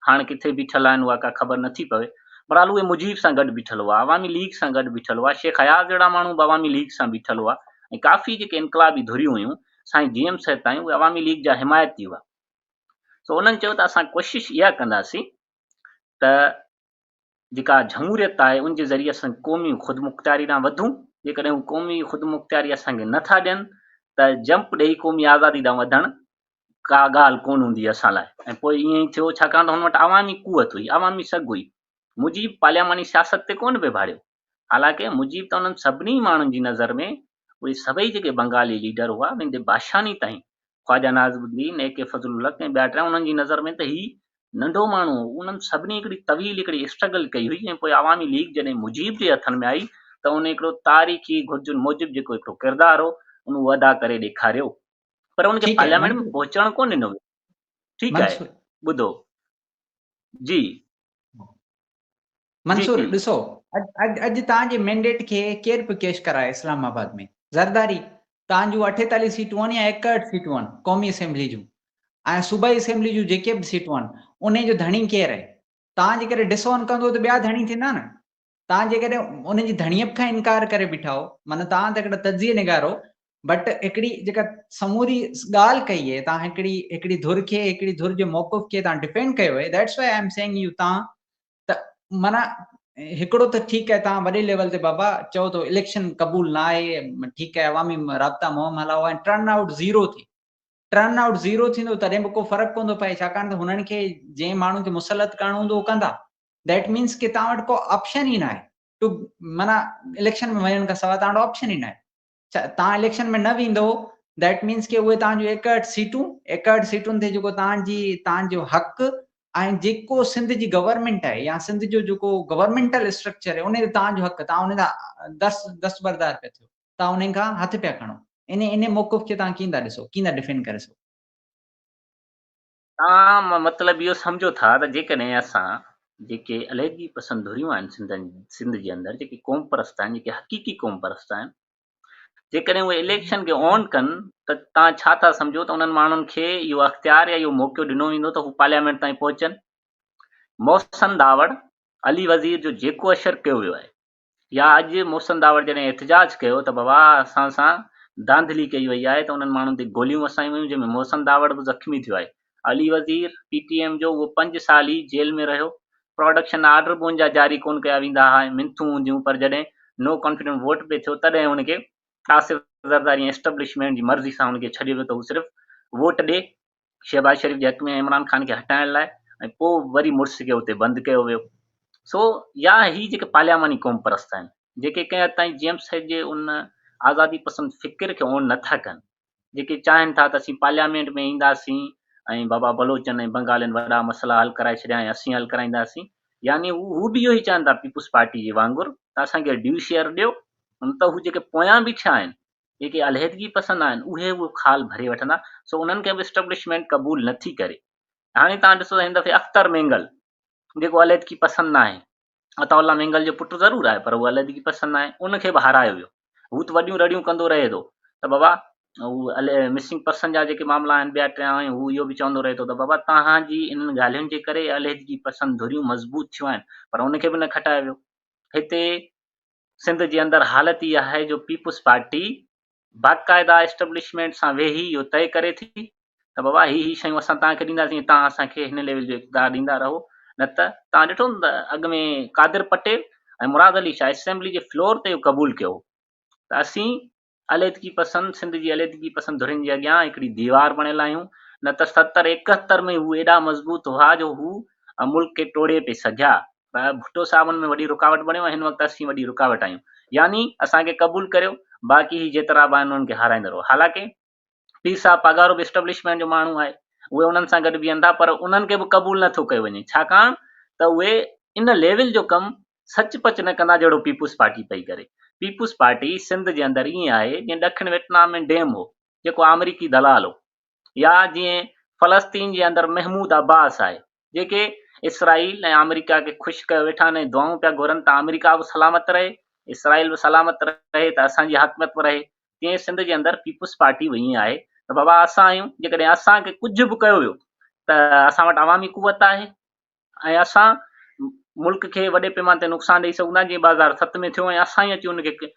هاڻ ڪٿي بيٺل آهن اها ڪا خبر نه ٿي پوي، بهرحال اهي مجيب سان گڏ بيٺل هئا، عوامي ليگ سان گڏ بيٺل هئا، شيخ اياز جهڙا ماڻهو به عوامي ليگ سان بيٺل هئا ۽ ڪافي جيڪي انقلابي ڌريون هيون، سائين جي ايم سيد تائين اهي عوامي ليگ جا حمايتي هئا. سو انهن چيو ته اسان ڪوشش اها ڪنداسين ته جيڪا جمهوريت آهي ان جي ذريعي اسان قومي خودمختياري ڏانهن وڌون، جيڪڏهن هو قومي خودمختياري اسان کي نه ٿا ڏين ته جمپ ڏيئي قومي آزادي ڏانهن وڌڻ ڪا ڳالهه ڪونه هوندي اسان لاء ۽ پوء ائين ئي ٿيو ڇاڪاڻ ته هن وٽ عوامي قوت هئي، عوامي سگهه هئي. مجيب پارلياماني سياست تي ڪونه پئي ڀاڙيو. حالانڪه مجيب ته انهن سڀني ماڻهن جي نظر ۾ اهي سڀئي جيڪي بنگالي ليڊر هئا ويندي بادشاهني تائين خواجه ناظم الدين، اي ڪي فضل الحق ۽ ٻيا ٽيا انهن جي نظر ۾ ته هي ننڍو ماڻهو هو. انهن سڀني هڪڙي طويل هڪڙي اسٽرگل ڪئي هئي ۽ پوء عوامي ليگ جڏهن مجيب جي هٿن ۾ آئي ته ان هڪڙو تاريخي گهرجن موجب جيڪو هڪڙو ڪردار هو ان اهو ادا ڪري ڏيکاريو پر ان کي ٺيڪ آهي پارليامينٽ ۾ منصور پهچڻ ڪونه ڏنو ويو. ٺيڪ آهي منصور ٻڌو جي. جي منصور جي. ڏسو اڄ اڄ توهان جي مينڊيٽ کي ڪير پيو ڪيش ڪرائي اسلام آباد ۾ زرداري توهان جون 48 سيٽون آهن يا 61 سيٽون آهن قومي اسيمبلي جون ۽ صوبائي اسيمبلي جون جيڪي به سيٽون آهن انهي جو ڌڻي ڪير آهي توهان جيڪڏهن ڊس اون ڪندو ته ٻيا ڌڻي ٿيندا نه توهان جيڪڏهن انهن جي ڌڻيپ کان انڪار ڪري بيٺا هو معنيٰ توهان ته هڪڙا تجزيه نگار هو بٽ هڪڙي جيڪا سموري ڳالهه ڪئي آهي توهان هڪڙي هڪڙي ڌر کي هڪڙي ڌر جي موقف کي توهان ڊفينڊ ڪيو آهي that's why I am saying you توهان ته معنيٰ هڪڙو ته ٺيڪ آهي توهان وڏي ليول تي بابا چئو ته اليڪشن قبول نه آهي ٺيڪ آهي عوامي رابطا مهم هلاؤ ۽ ٽرن آئوٽ زيرو ٿئي ٽرن آئوٽ زيرو ٿيندو تڏهن به ڪو فرق ڪونه ٿو پئي ڇاڪاڻ ته هنن کي جنهن ماڻهو کي مسلط ڪرڻو هوندو هو ڪندا that means ڪي توهان وٽ ڪو آپشن ئي نه آهي ٽو معنيٰ اليڪشن ۾ وڃڻ کان سواء توهان وٽ آپشن ئي نه آهي توهان اليڪشن ۾ نه ويندو that means ڪي اهي توهان جون 61 سيٽون 61 سيٽن تي جيڪو توهان جي توهان جو حق ۽ جيڪو سنڌ جي گورنمينٽ آهي يا سنڌ جو جيڪو گورنمينٽل اسٽرڪچر آهي ان تي توهان جو حق توهان ان کان دست دستبردار پيا ٿيو توهان انهن کان هٿ پيا کڻو ان ان موقف کي توهان ڪيئن ٿا ڏسو ڪيئن ٿا ڊفينڊ ڪري سگهو؟ توهان مطلب اهو سمجهو ٿا ته جيڪڏهن اسان جيڪي عليحدگي پسند ڌريون آهن سنڌ جي اندر جيڪي قومپرست آهن جيڪي حقيقي قومپرست آهن جيڪڏهن اهي اليڪشن کي اون ڪن ته توهان ڇا ٿا سمجهو ته انهن ماڻهن کي اهو اختيار يا اهو موقعو ڏنو ويندو ته هو پارليامينٽ تائين پهچن؟ محسن داوڙ، علي وزير جو جيڪو اشر ڪيو ويو آهي يا اڄ محسن داوڙ جڏهن احتجاج ڪيو ته بابا اسان سان ڌانڌلي ڪئي وئي آهي ته انهن ماڻهن تي گوليون وسايون ويون جنهن ۾ محسن داوڙ به زخمي ٿيو آهي. علي وزير پي ٽي ايم جو اهو پنج سال ئي جيل ۾ رهيو. پراڊڪشن آرڊر به ان جا جاري ڪونه ڪيا ويندا ها ۽ منٿون هونديون پر جڏهن نو ڪانفيڊنس ووٽ پئي ٿيو تڏهن هن کي آصف زرداري ۽ اسٽبلشمينٽ جي مرضي سان هن کي ڇڏيو ويو ته هو صرف ووٽ ڏي شهباز شريف جي حق ۾ ۽ عمران خان کي هٽائڻ لاء ۽ پوء وري مڙس کي اتي بند ڪيو ويو. سو يا هي جيڪي پارلياماني قومپرست آهن جيڪي ڪنهن حد تائين جي ايم سيد جي ان آزادي پسند فڪر کي اون نٿا ڪن جيڪي چاهين ٿا ته اسين پارليامينٽ ۾ اينداسين ۽ بابا بلوچن ۽ بنگالين وڏا مسئلا حل ڪرائي ڇڏيا ۽ اسين حل ڪرائينداسين يعني هو به اهو ئي چاهين ٿا پيپلز پارٽي جي وانگر ته اسان کي ڊيو شيئر ڏيو نه ته هو جيڪي پويان بيٺا آهن جيڪي علحدگي پسند آهن اهي اهو خال ڀري وٺندا سو انهن کي به اسٽبلشمينٽ قبول نٿي ڪري هاڻي توهان ڏسو ته هن دفعي اختر مينگل جيڪو علحدگي پسند ناهي عطاء الله مينگل جو پٽ ضرور آهي پر هو علحدگي پسند ناهي ان کي به هارايو ويو. هو ته وڏيون رڙيون ڪندو رهي ٿو ته بابا هو مسنگ پرسن جا جيڪي معاملا آهن ٻيا ٽيا آهن هو اهو به چوندو رهي ٿو ته بابا توهان جي انهن ڳالهين جي ڪري علحدگي پسند ڌريون مضبوط ٿيون آهن پر ان کي به نه کٽايو ويو. هتي سنڌ جي اندر حالت اها آهي جو پيپلز پارٽي باقاعده اسٽبلشمينٽ سان ويهي اهو طئي ڪري ٿي ته بابا هي هي شيون اسان توهان کي ڏينداسين ۽ توهان اسان کي هن ليول جو اقتدار ڏيندا رهو نه ته توهان ڏٺو نه ته اڳ ۾ قادر پٽيل ۽ مراد علي شاهه اسيمبلي جي فلور تي اهو قبول ڪيو هو ته اسين عليحدگي پسند سنڌ جي عليحدگي پسند ڌرين جي اڳيان هڪڙي ديوار بڻيل آهيون نه ته ستر ايڪهتر ۾ هو ايڏا مضبوط هئا جو هو ملڪ کي ٽوڙي پئي سگهيا ڀٽو صاحب ان ۾ وڏي رڪاوٽ بڻيو ۽ هن وقت اسين وڏي رڪاوٽ آهيون يعني اسان کي قبول ڪريو باقي هي جيترا به آهن انهن کي هارائيندا رهو حالانڪه پير صاحب پاڳارو به اسٽبلشمينٽ جو ماڻهو آهي اهي انهن سان گڏ بيهن ٿا پر انهن کي به قبول نٿو ڪيو وڃي ڇاڪاڻ ته اهي ان ليول جو ڪم سچ پچ نه ڪندا جهڙو پيپلز پارٽي پئي ڪري پيپلز پارٽي سنڌ جي اندر ائين آهي جيئن ڏکڻ ويٽنام ۾ ڊيم هو جيڪو آمريڪي دلال هو يا جيئن فلسطين جي اندر محمود عباس آهي جيڪي اسرائيل ۽ آمريڪا کي خوش ڪيو ويٺا آهن ۽ دعائون پيا گهرن ته آمريڪا به سلامت رهي اسرائيل به سلامت رهي ته اسان جي حاڪميت به رهي تيئن سنڌ جي اندر پيپلز پارٽي به ائين آهي ته بابا اسان آهيون جيڪڏهن اسان کي ڪجهه به ڪيو ويو ته اسان وٽ عوامي قوت آهي ۽ اسان ملڪ کي وڏي پيماني تي نقصان ڏئي سگهون ٿا جيئن 2007 ۾ ٿيو ۽ اسان ئي اچي ان کي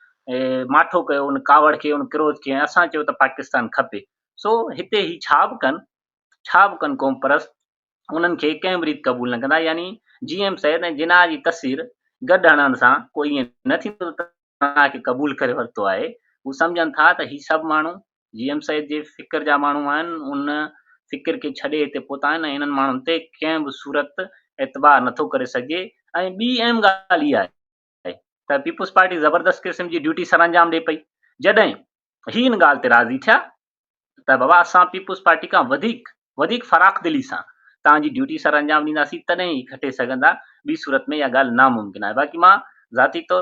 ماٺو ڪيو ان ڪاوڙ کي ان ڪروڌ کي ۽ اسان چيو ته پاڪستان کپي سو هتي هي ڇا به ڪن ڇا به ڪن قوم پرست انهن کي ڪنهن به ريت قبول نه ڪندا يعني جي ايم سيد ۽ جناح جي تصوير گڏ هڻڻ سان ڪو ائين نه ٿيندو ته جناح کي قبول ڪري ورتو آهي هو سمجهن ٿا ته هي سڀ ماڻهو جي ايم سيد جي فڪر جا ماڻهو آهن، ان فڪر کي ڇڏي هتي پهتا آهن ۽ انهن ماڻهن تي ڪنهن به صورت اعتبار نٿو ڪري سگهجي ۽ ٻي اهم ڳالهه اها آهي ته پيپلز پارٽي زبردست قسم جي ڊيوٽي سرانجام ڏئي پئي جڏهن هي ان ڳالهه تي راضي ٿيا ته بابا اسان پيپلز پارٽي کان وڌيڪ وڌيڪ فراخ دلي سان توهان جي ڊيوٽي سرانجام ڏينداسين تڏهن هي کٽي سگهندا ٻي صورت ۾ اها ڳالهه ناممڪن آهي باقي مان ذاتي طور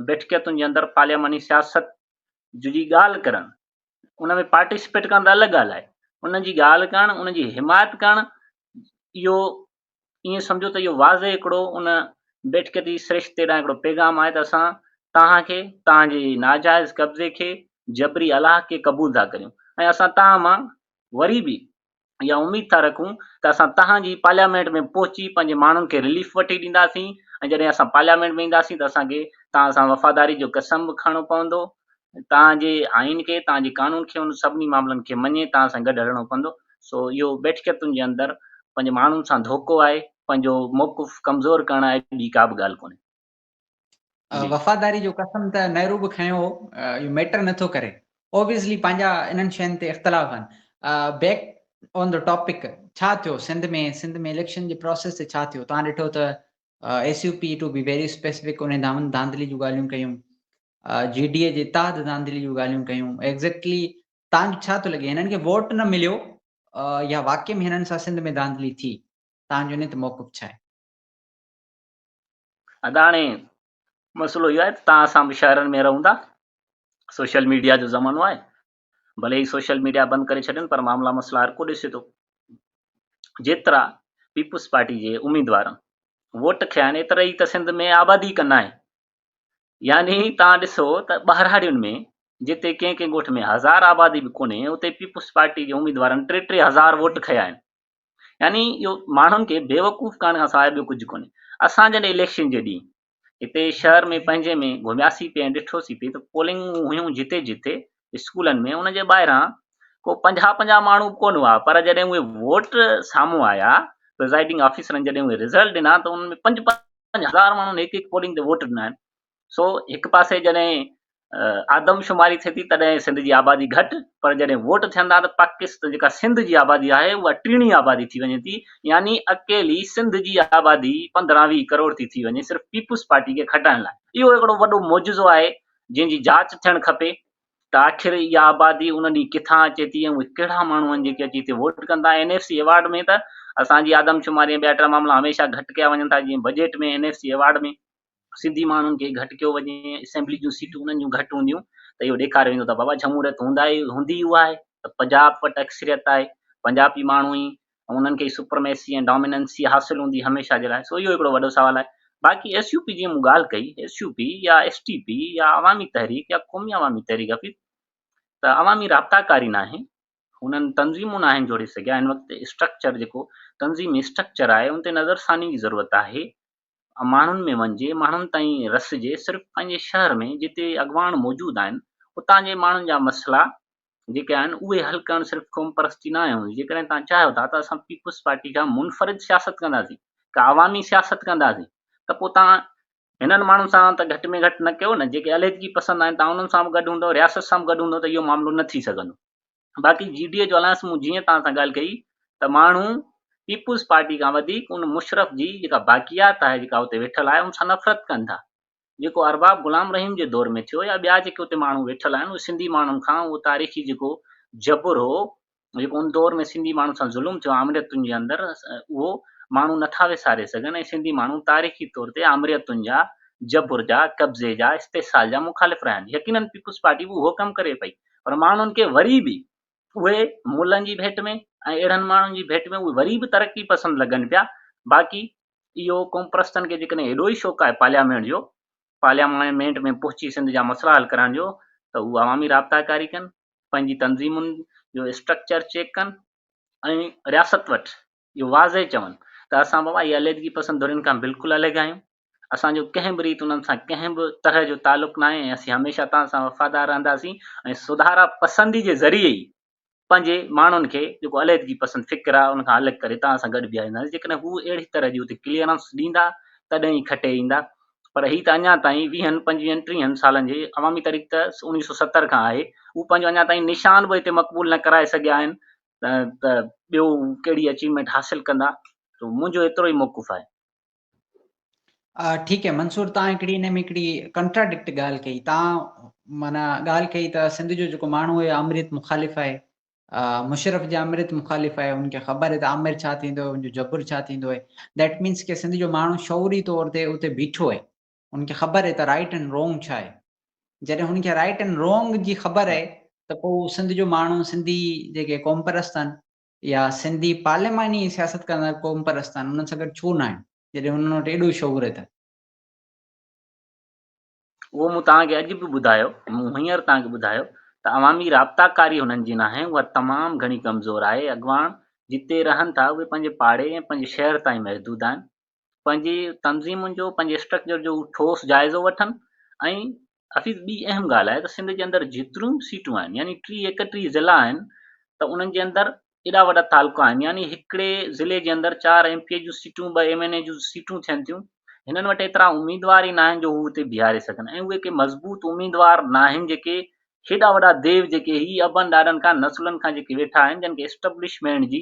بيٺڪيتن جي اندر پارلياماني سياست جي ڳالهه ڪرڻ ان ۾ پارٽيسپيٽ ڪرڻ ته الڳ ڳالهه آهي ان جي ڳالهه ڪرڻ ان جي حمايت ڪرڻ اهو ائين سمجهو ته اهو واضح هڪڙو ان بيٺڪيتي سرشتي ڏانهن هڪڙو پيغام آهي ته اسان توهان کي توهان جي ناجائز قبضي کي جبري الله کي قبول ٿا ڪريون ۽ اسان توهان مان وري به اها اميد ٿا رکون ته اسان توهان جي پارليامينٽ ۾ پهچي پنهنجي ماڻهن کي رليف وٺي ڏينداسين ۽ جڏهن اسان پارليامينٽ ۾ اينداسين ته اسان کي توهان سان وفاداري جو قسم به کڻڻو پوندو توهان جي آئين کي توهان جي قانون کي ان سڀني معاملن کي مڃي توهان سان گڏ هلڻو پوندو سو اهو بيٺڪيتن جي اندر پنهنجي ماڻهن سان ڌوڪو آهي پنهنجو موقف ڪمزور ڪرڻ آهي ٻي ڪا به ڳالهه ڪونهي. وفاداري جو قسم ته نهرو به کنيو هو اهو ميٽر نٿو ڪري اوبويسلي پنهنجا انهن شين تي اختلاف آهن بيڪ آن the topic ڇا ٿيو سنڌ ۾ سنڌ ۾ اليڪشن جي پروسيس تي ڇا ٿيو توهان ڏٺو ته S U P to be very specific ان ڌامن ڌانڌلي جون ڳالهيون ڪيون جي ڊي اي جي اتحاد ڌانڌلي جون ڳالهيون ڪيون ايگزيڪٽلي تان ڇا ٿو لڳي هنن کي ووٽ نه مليو يا واقعي ۾ هنن سان سنڌ ۾ ڌانڌلي ٿي تان جو ان تي موقف ڇا آهي؟ ادا هاڻي مسئلو اهو آهي ته توهان اسان به شهرن ۾ رهون ٿا سوشل ميڊيا جو زمانو آهي ڀلي هي سوشل ميڊيا بند ڪري ڇڏين پر معاملا مسئلا هر ڪو ڏسي ٿو جيترا پيپلز پارٽي جي اميدوارن ووٽ کنيا آهن ايترا ئي ته سنڌ ۾ آبادي ڪن آهي يعني توهان ڏسو ته ٻهراڙين ۾ جتي ڪنهن ڪنهن ڳوٺ ۾ هزار آبادي به ڪونهي، اتي پيپلز پارٽي جي اميدوارن ٽي ٽي هزار ووٽ کنيا آهن. يعني اهو ماڻهن کي بيوقوف ڪرڻ کان سواء ٻيو ڪجهه ڪونهي. اسان جڏهن اليڪشن جي ڏينهن هتي شهر ۾ پنهنجي ۾ گهمياسين پئي ۽ ڏٺوسين پئي ته پولنگ هيون جتي جتي اسڪولن ۾ ان جي ٻاهران ڪو پنجاهه پنجاهه ماڻهو به ڪونه هئا پر جڏهن اهي ووٽ سامهون آيا پرزائيڊنگ آفيسرن جڏهن اهي رزلٽ ڏنا ته انهن ۾ پنج پنج هزار ماڻهن هڪ هڪ پولنگ تي ووٽ ڏنا آهن. سو هڪ پاسي جڏهن آدمشماري ٿئي ٿي تڏهن سنڌ جي آبادي گهٽ پر جڏهن ووٽ ٿين ٿا ته پاڪستان جيڪا سنڌ جي آبادي آهي اها ٽيڻي آبادي ٿي وڃي ٿي يعني اڪيلي سنڌ جي آبادي پندرهن ويهه ڪروڙ ٿي ٿي وڃي صرف پيپلز پارٽي کي کٽائڻ لاء. اهو هڪڙو وڏو معجزو آهي جنهن جي جاچ ٿيڻ کپي ته آخر اها آبادي ان ڏينهن ڪٿان اچي ٿي ۽ اهي ڪهڙا ماڻهو آهن جيڪي اچي هتي ووٽ ڪن ٿا. اين ايف سي ايوارڊ ۾ ته اسان جي آدمشماري ۽ ٻيا ٽيا معاملا هميشه گهٽ ڪيا وڃن ٿا جيئن budget ۾ N F C award ۾ Sindhi ماڻهن کي گهٽ ڪيو وڃي، اسيمبلي جون سيٽون انهن جون گهٽ هونديون ته اهو ڏيکاريو ويندو ته بابا جمهوريت هوندائي هوندي اها آهي ته پنجاب وٽ اڪثريت آهي، پنجابي ماڻهو ئي انهن کي ئي سپرميسي ۽ ڊاميننسي حاصل هوندي هميشه جي لاء. سو اهو هڪڙو وڏو سوال آهي. باقي ايس يو پي جيئن مون ڳالهه ڪئي، ايس يو پي يا ايس ٽي پي يا عوامي تحريڪ يا قومي عوامي تحريڪ حفيظ ته عوامي رابطا ڪاري ناهي، انهن تنظيمون ناهن جوڙي سگهيا، هن وقت اسٽرڪچر جيڪو تنظيمي اسٽرڪچر آهي ان تي نظرثاني جي ضرورت آهي. ماڻهن ۾ وڃجي، ماڻهن تائين رسجي، صرف پنهنجي شهر ۾ جتي اڳواڻ موجود آهن، اتان جي ماڻهن جا مسئلا جيڪي آهن، اهي حل ڪرڻ صرف قومپرستي ناهي هوندي. جيڪڏهن توهان چاهيو ٿا ته اسان پيپلز پارٽي کان منفرد سياست ڪنداسين، ڪا عوامي سياست ڪنداسين ته پوء توهان هنن ماڻهن سان ته گهٽ ۾ گهٽ نه ڪيو نه، جيڪي عليحدگي پسند آهن، توهان انهن سان به گڏ هوندؤ، رياست سان به گڏ هوندؤ ته اهو معاملو نه ٿي سگهندو. باقي جي ڊي اي جو الائنس مون جيئن توهان سان ڳالهه ڪئي ته ماڻهو پيپلز پارٽي کان وڌيڪ ان مشرف جي جيڪا باقيات آهي جيڪا اتي ويٺل آهي ان سان نفرت ڪن ٿا جيڪو ارباب غلام رحيم جي دور ۾ ٿيو يا ٻيا جيڪي اتي ماڻهو ويٺل آهن اهي سنڌي ماڻهن کان اهو تاريخي جيڪو جبر هو جيڪو ان دور ۾ سنڌي ماڻهن سان ظلم ٿيو آمريتن جي اندر اهو ماڻهو نٿا وساري سگهن ۽ سنڌي ماڻهو تاريخي طور تي آمريتن جا جبر جا قبضي جا استحصال جا مخالف رهيا آهن يقينن پيپلز پارٽي به اهو ڪم ڪري پئي پر ماڻهن کي وري به اهي ملن جي ڀيٽ ۾ ۽ اهڙن ماڻهن جي ڀيٽ ۾ اهي وري به ترقي پسند لڳن پيا. باقي اهو قومپرستن کي جيڪڏهن ايڏو ئي شوق آهي پارليامينٽ جو، پارليامينٽ ۾ پهچي سنڌ جا مسئلا حل ڪرائڻ جو ته هو عوامي رابطا ڪاري ڪن، پنهنجي تنظيمن جو اسٽرڪچر چيڪ ڪن ۽ رياست وٽ اهو واضح چون ته اسان بابا اهي عليحدگي پسند ڌرين کان بلڪل الڳ آهيون. اسان جو ڪنهن به ريت انهن سان ڪنهن به طرح جو تعلق ناهي ۽ اسين هميشه توهان سان وفادار رهنداسين ۽ سڌارا پسندي جي ذريعي ئي پنهنجي ماڻهن کي جيڪو عليحدگي پسند فڪر آهي ان کان الڳ ڪري توهان سان گڏ بيهارينداسين جيڪڏهن هو اهڙي طرح جي اتي ڪليئرنس ڏيندا تڏهن ئي کٽي ايندا پر هي ته اڃا تائين ويهن پنجويهن ٽيهن سالن جي عوامي تحريڪ ته 1970 کان آهي هو پنهنجو اڃا تائين نشان به هتي مقبول نه ڪرائي سگهيا آهن ته ٻيو ڪهڙي اچيومينٽ حاصل ڪندا تو منهنجو ايترو ئي موقف آهي. ٺيڪ هي منصور تان هڪڙي ان ۾ هڪڙي ڪنٽراڊڪٽ ڳالهه ڪئي تان معنيٰ ڳالهه ڪئي ته سنڌ جو جيڪو ماڻهو آهي آمريت مخالف آهي مشرف جي آمريت مخالف آهي ان کي خبر آهي ته آمر ڇا ٿيندو آهي ان جو جبر ڇا ٿيندو آهي that means ڪي سنڌ جو ماڻهو شعوري طور تي اتي بيٺو آهي ان کي خبر آهي ته رائٽ اينڊ رونگ ڇا آهي جڏهن هن کي رائٽ اينڊ رونگ جي خبر آهي ته پوء سنڌ جو ماڻهو سنڌي جيڪي قومپرست آهن يا سنڌي پارلياماني سياست ڪندڙ قوم پرست آهن انهن سان گڏ ڇو نه آهن جڏهن انهن وٽ ايڏو شعور آهي ته. اهو مون توهان کي اڄ به ٻڌايو، مون هينئر توهان کي ٻڌايو ته عوامي رابطا ڪاري هنن جي ناهي، اها تمام گهڻي ڪمزور آهي، اڳواڻ جتي رهن ٿا اهي پنهنجي پاڙي ۽ پنهنجي شهر تائين محدود آهن، پنهنجي تنظيمن جو پنهنجي اسٽرڪچر جو هو ٺوس جائزو وٺن ۽ حفيظ ٻي اهم ڳالهه آهي ته سنڌ جي اندر جيتريون به سيٽون آهن يعني ٽيهه ايڪٽيهه ضلعا آهن ته انهن جي اندر ايڏا وڏا تعلقا آهن يعني هڪڙي ضلعي جي اندر چار ايم پي اي جون سيٽون ٻه ايم اين اي جون سيٽون ٿين ٿيون هنن وٽ ايترا اميدوار ئي ناهن جو هو اتي بيهاري سگهن ۽ اهي ڪي مضبوط اميدوار ناهن جيڪي هيڏا وڏا ديو جيڪي هي ابن ڏاڏن کان نسلن کان جيڪي ويٺا آهن جن کي اسٽبلشمينٽ جي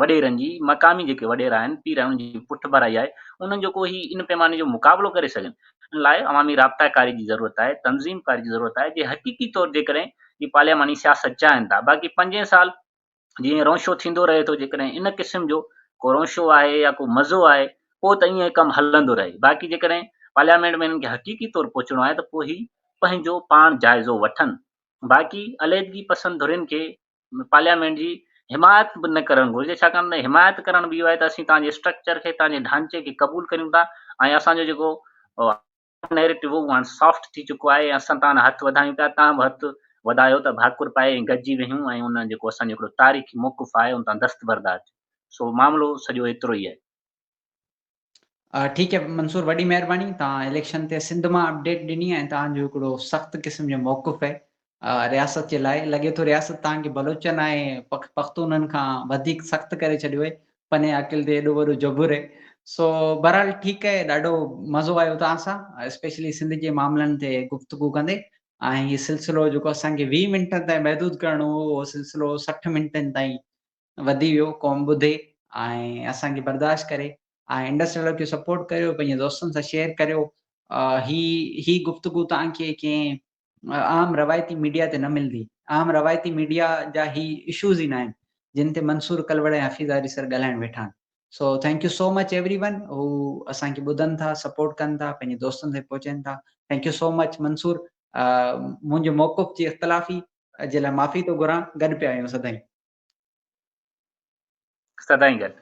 وڏيرن جي، مقامي جيڪي وڏيرا آهن، پير آهن، انهن جي پٺڀرائي آهي، انهن جو ڪو هي ان پيماني جو مقابلو ڪري سگهن، ان لاء عوامي رابطا ڪاري جي ضرورت آهي، تنظيم ڪاري جي ضرورت آهي، جي حقيقي طور جيڪڏهن هي پارلياماني سياست چاهين ٿا، باقي پنجين سال جيئن رونشو ٿيندو رهي ٿو، جيڪڏهن ان قسم جو ڪو رونشو آهي يا ڪو مزو آهي، پوء ته ائين ڪم هلندو رهي، باقي جيڪڏهن پارليامينٽ ۾ هنن کي حقيقي طور پهچڻو آهي ته پوء هي پنهنجو پاڻ جائزو وٺن، باقي عليحدگي پسند ڌرين کي پارليامينٽ جي حمايت به نه ڪرڻ گهرجي ڇاڪاڻ ته حمايت ڪرڻ به اهو آهي ته اسين توهان جي اسٽرڪچر کي توهان جي ڍانچي کي قبول ڪريون ٿا ۽ اسان جو جيڪو نيريٽو اهو هاڻ سافٽ ٿي چڪو آهي ۽ اسان توهان هٿ وڌايون پيا توهان به هٿ وڌايو ته ڀاڪر پائي ۽ گڏجي ويهون ۽ ان جيڪو اسان جو هڪڙو تاريخي موقف آهي ان تان دستبردار ٿيون. سو معاملو سڄو ايترو ئي آهي. ٺيڪ آهي منصور وڏي مهرباني توهان اليڪشن تي سنڌ مان اپڊيٽ ڏني ۽ توهان جو هڪڙو سخت قسم جو موقف آهي رياست جي لاء لڳي ٿو رياست توهان کي بلوچن ۽ پختونن کان وڌيڪ سخت ڪري ڇڏيو آهي پني عاقل تي ايڏو وڏو جبر آهي سو بهرحال ٺيڪ آهي ڏاڍو مزو آيو توهان سان اسپيشلي سنڌ جي معاملن تي گفتگو ڪندي ۽ هي سلسلو جيڪو اسان کي 20 منٽن تائين محدود ڪرڻو هو اهو سلسلو 60 منٽن تائين وڌي ويو قوم ٻڌي ۽ اسان کي برداشت ڪري ۽ انڊس ڊائلاگ کي سپورٽ ڪريو پنهنجي دوستن سان شيئر ڪريو هي هي گفتگو توهان کي ڪنهن عام روايتي ميڊيا تي نه ملندي. عام روايتي ميڊيا جا هي اشوز ئي ناهن جن تي منصور ڪلوڙ ۽ حفيظ آريسر ڳالهائڻ ويٺا آهن. So thank you so much everyone هو اسان کي ٻڌن ٿا سپورٽ ڪن ٿا پنهنجي دوستن تائين پهچائين ٿا. Thank you so much Mansoor منهنجي موقف جي اختلافي جي لاء معافي ٿو گهران گڏ پيا آهيون سدائين. سدائين گڏ.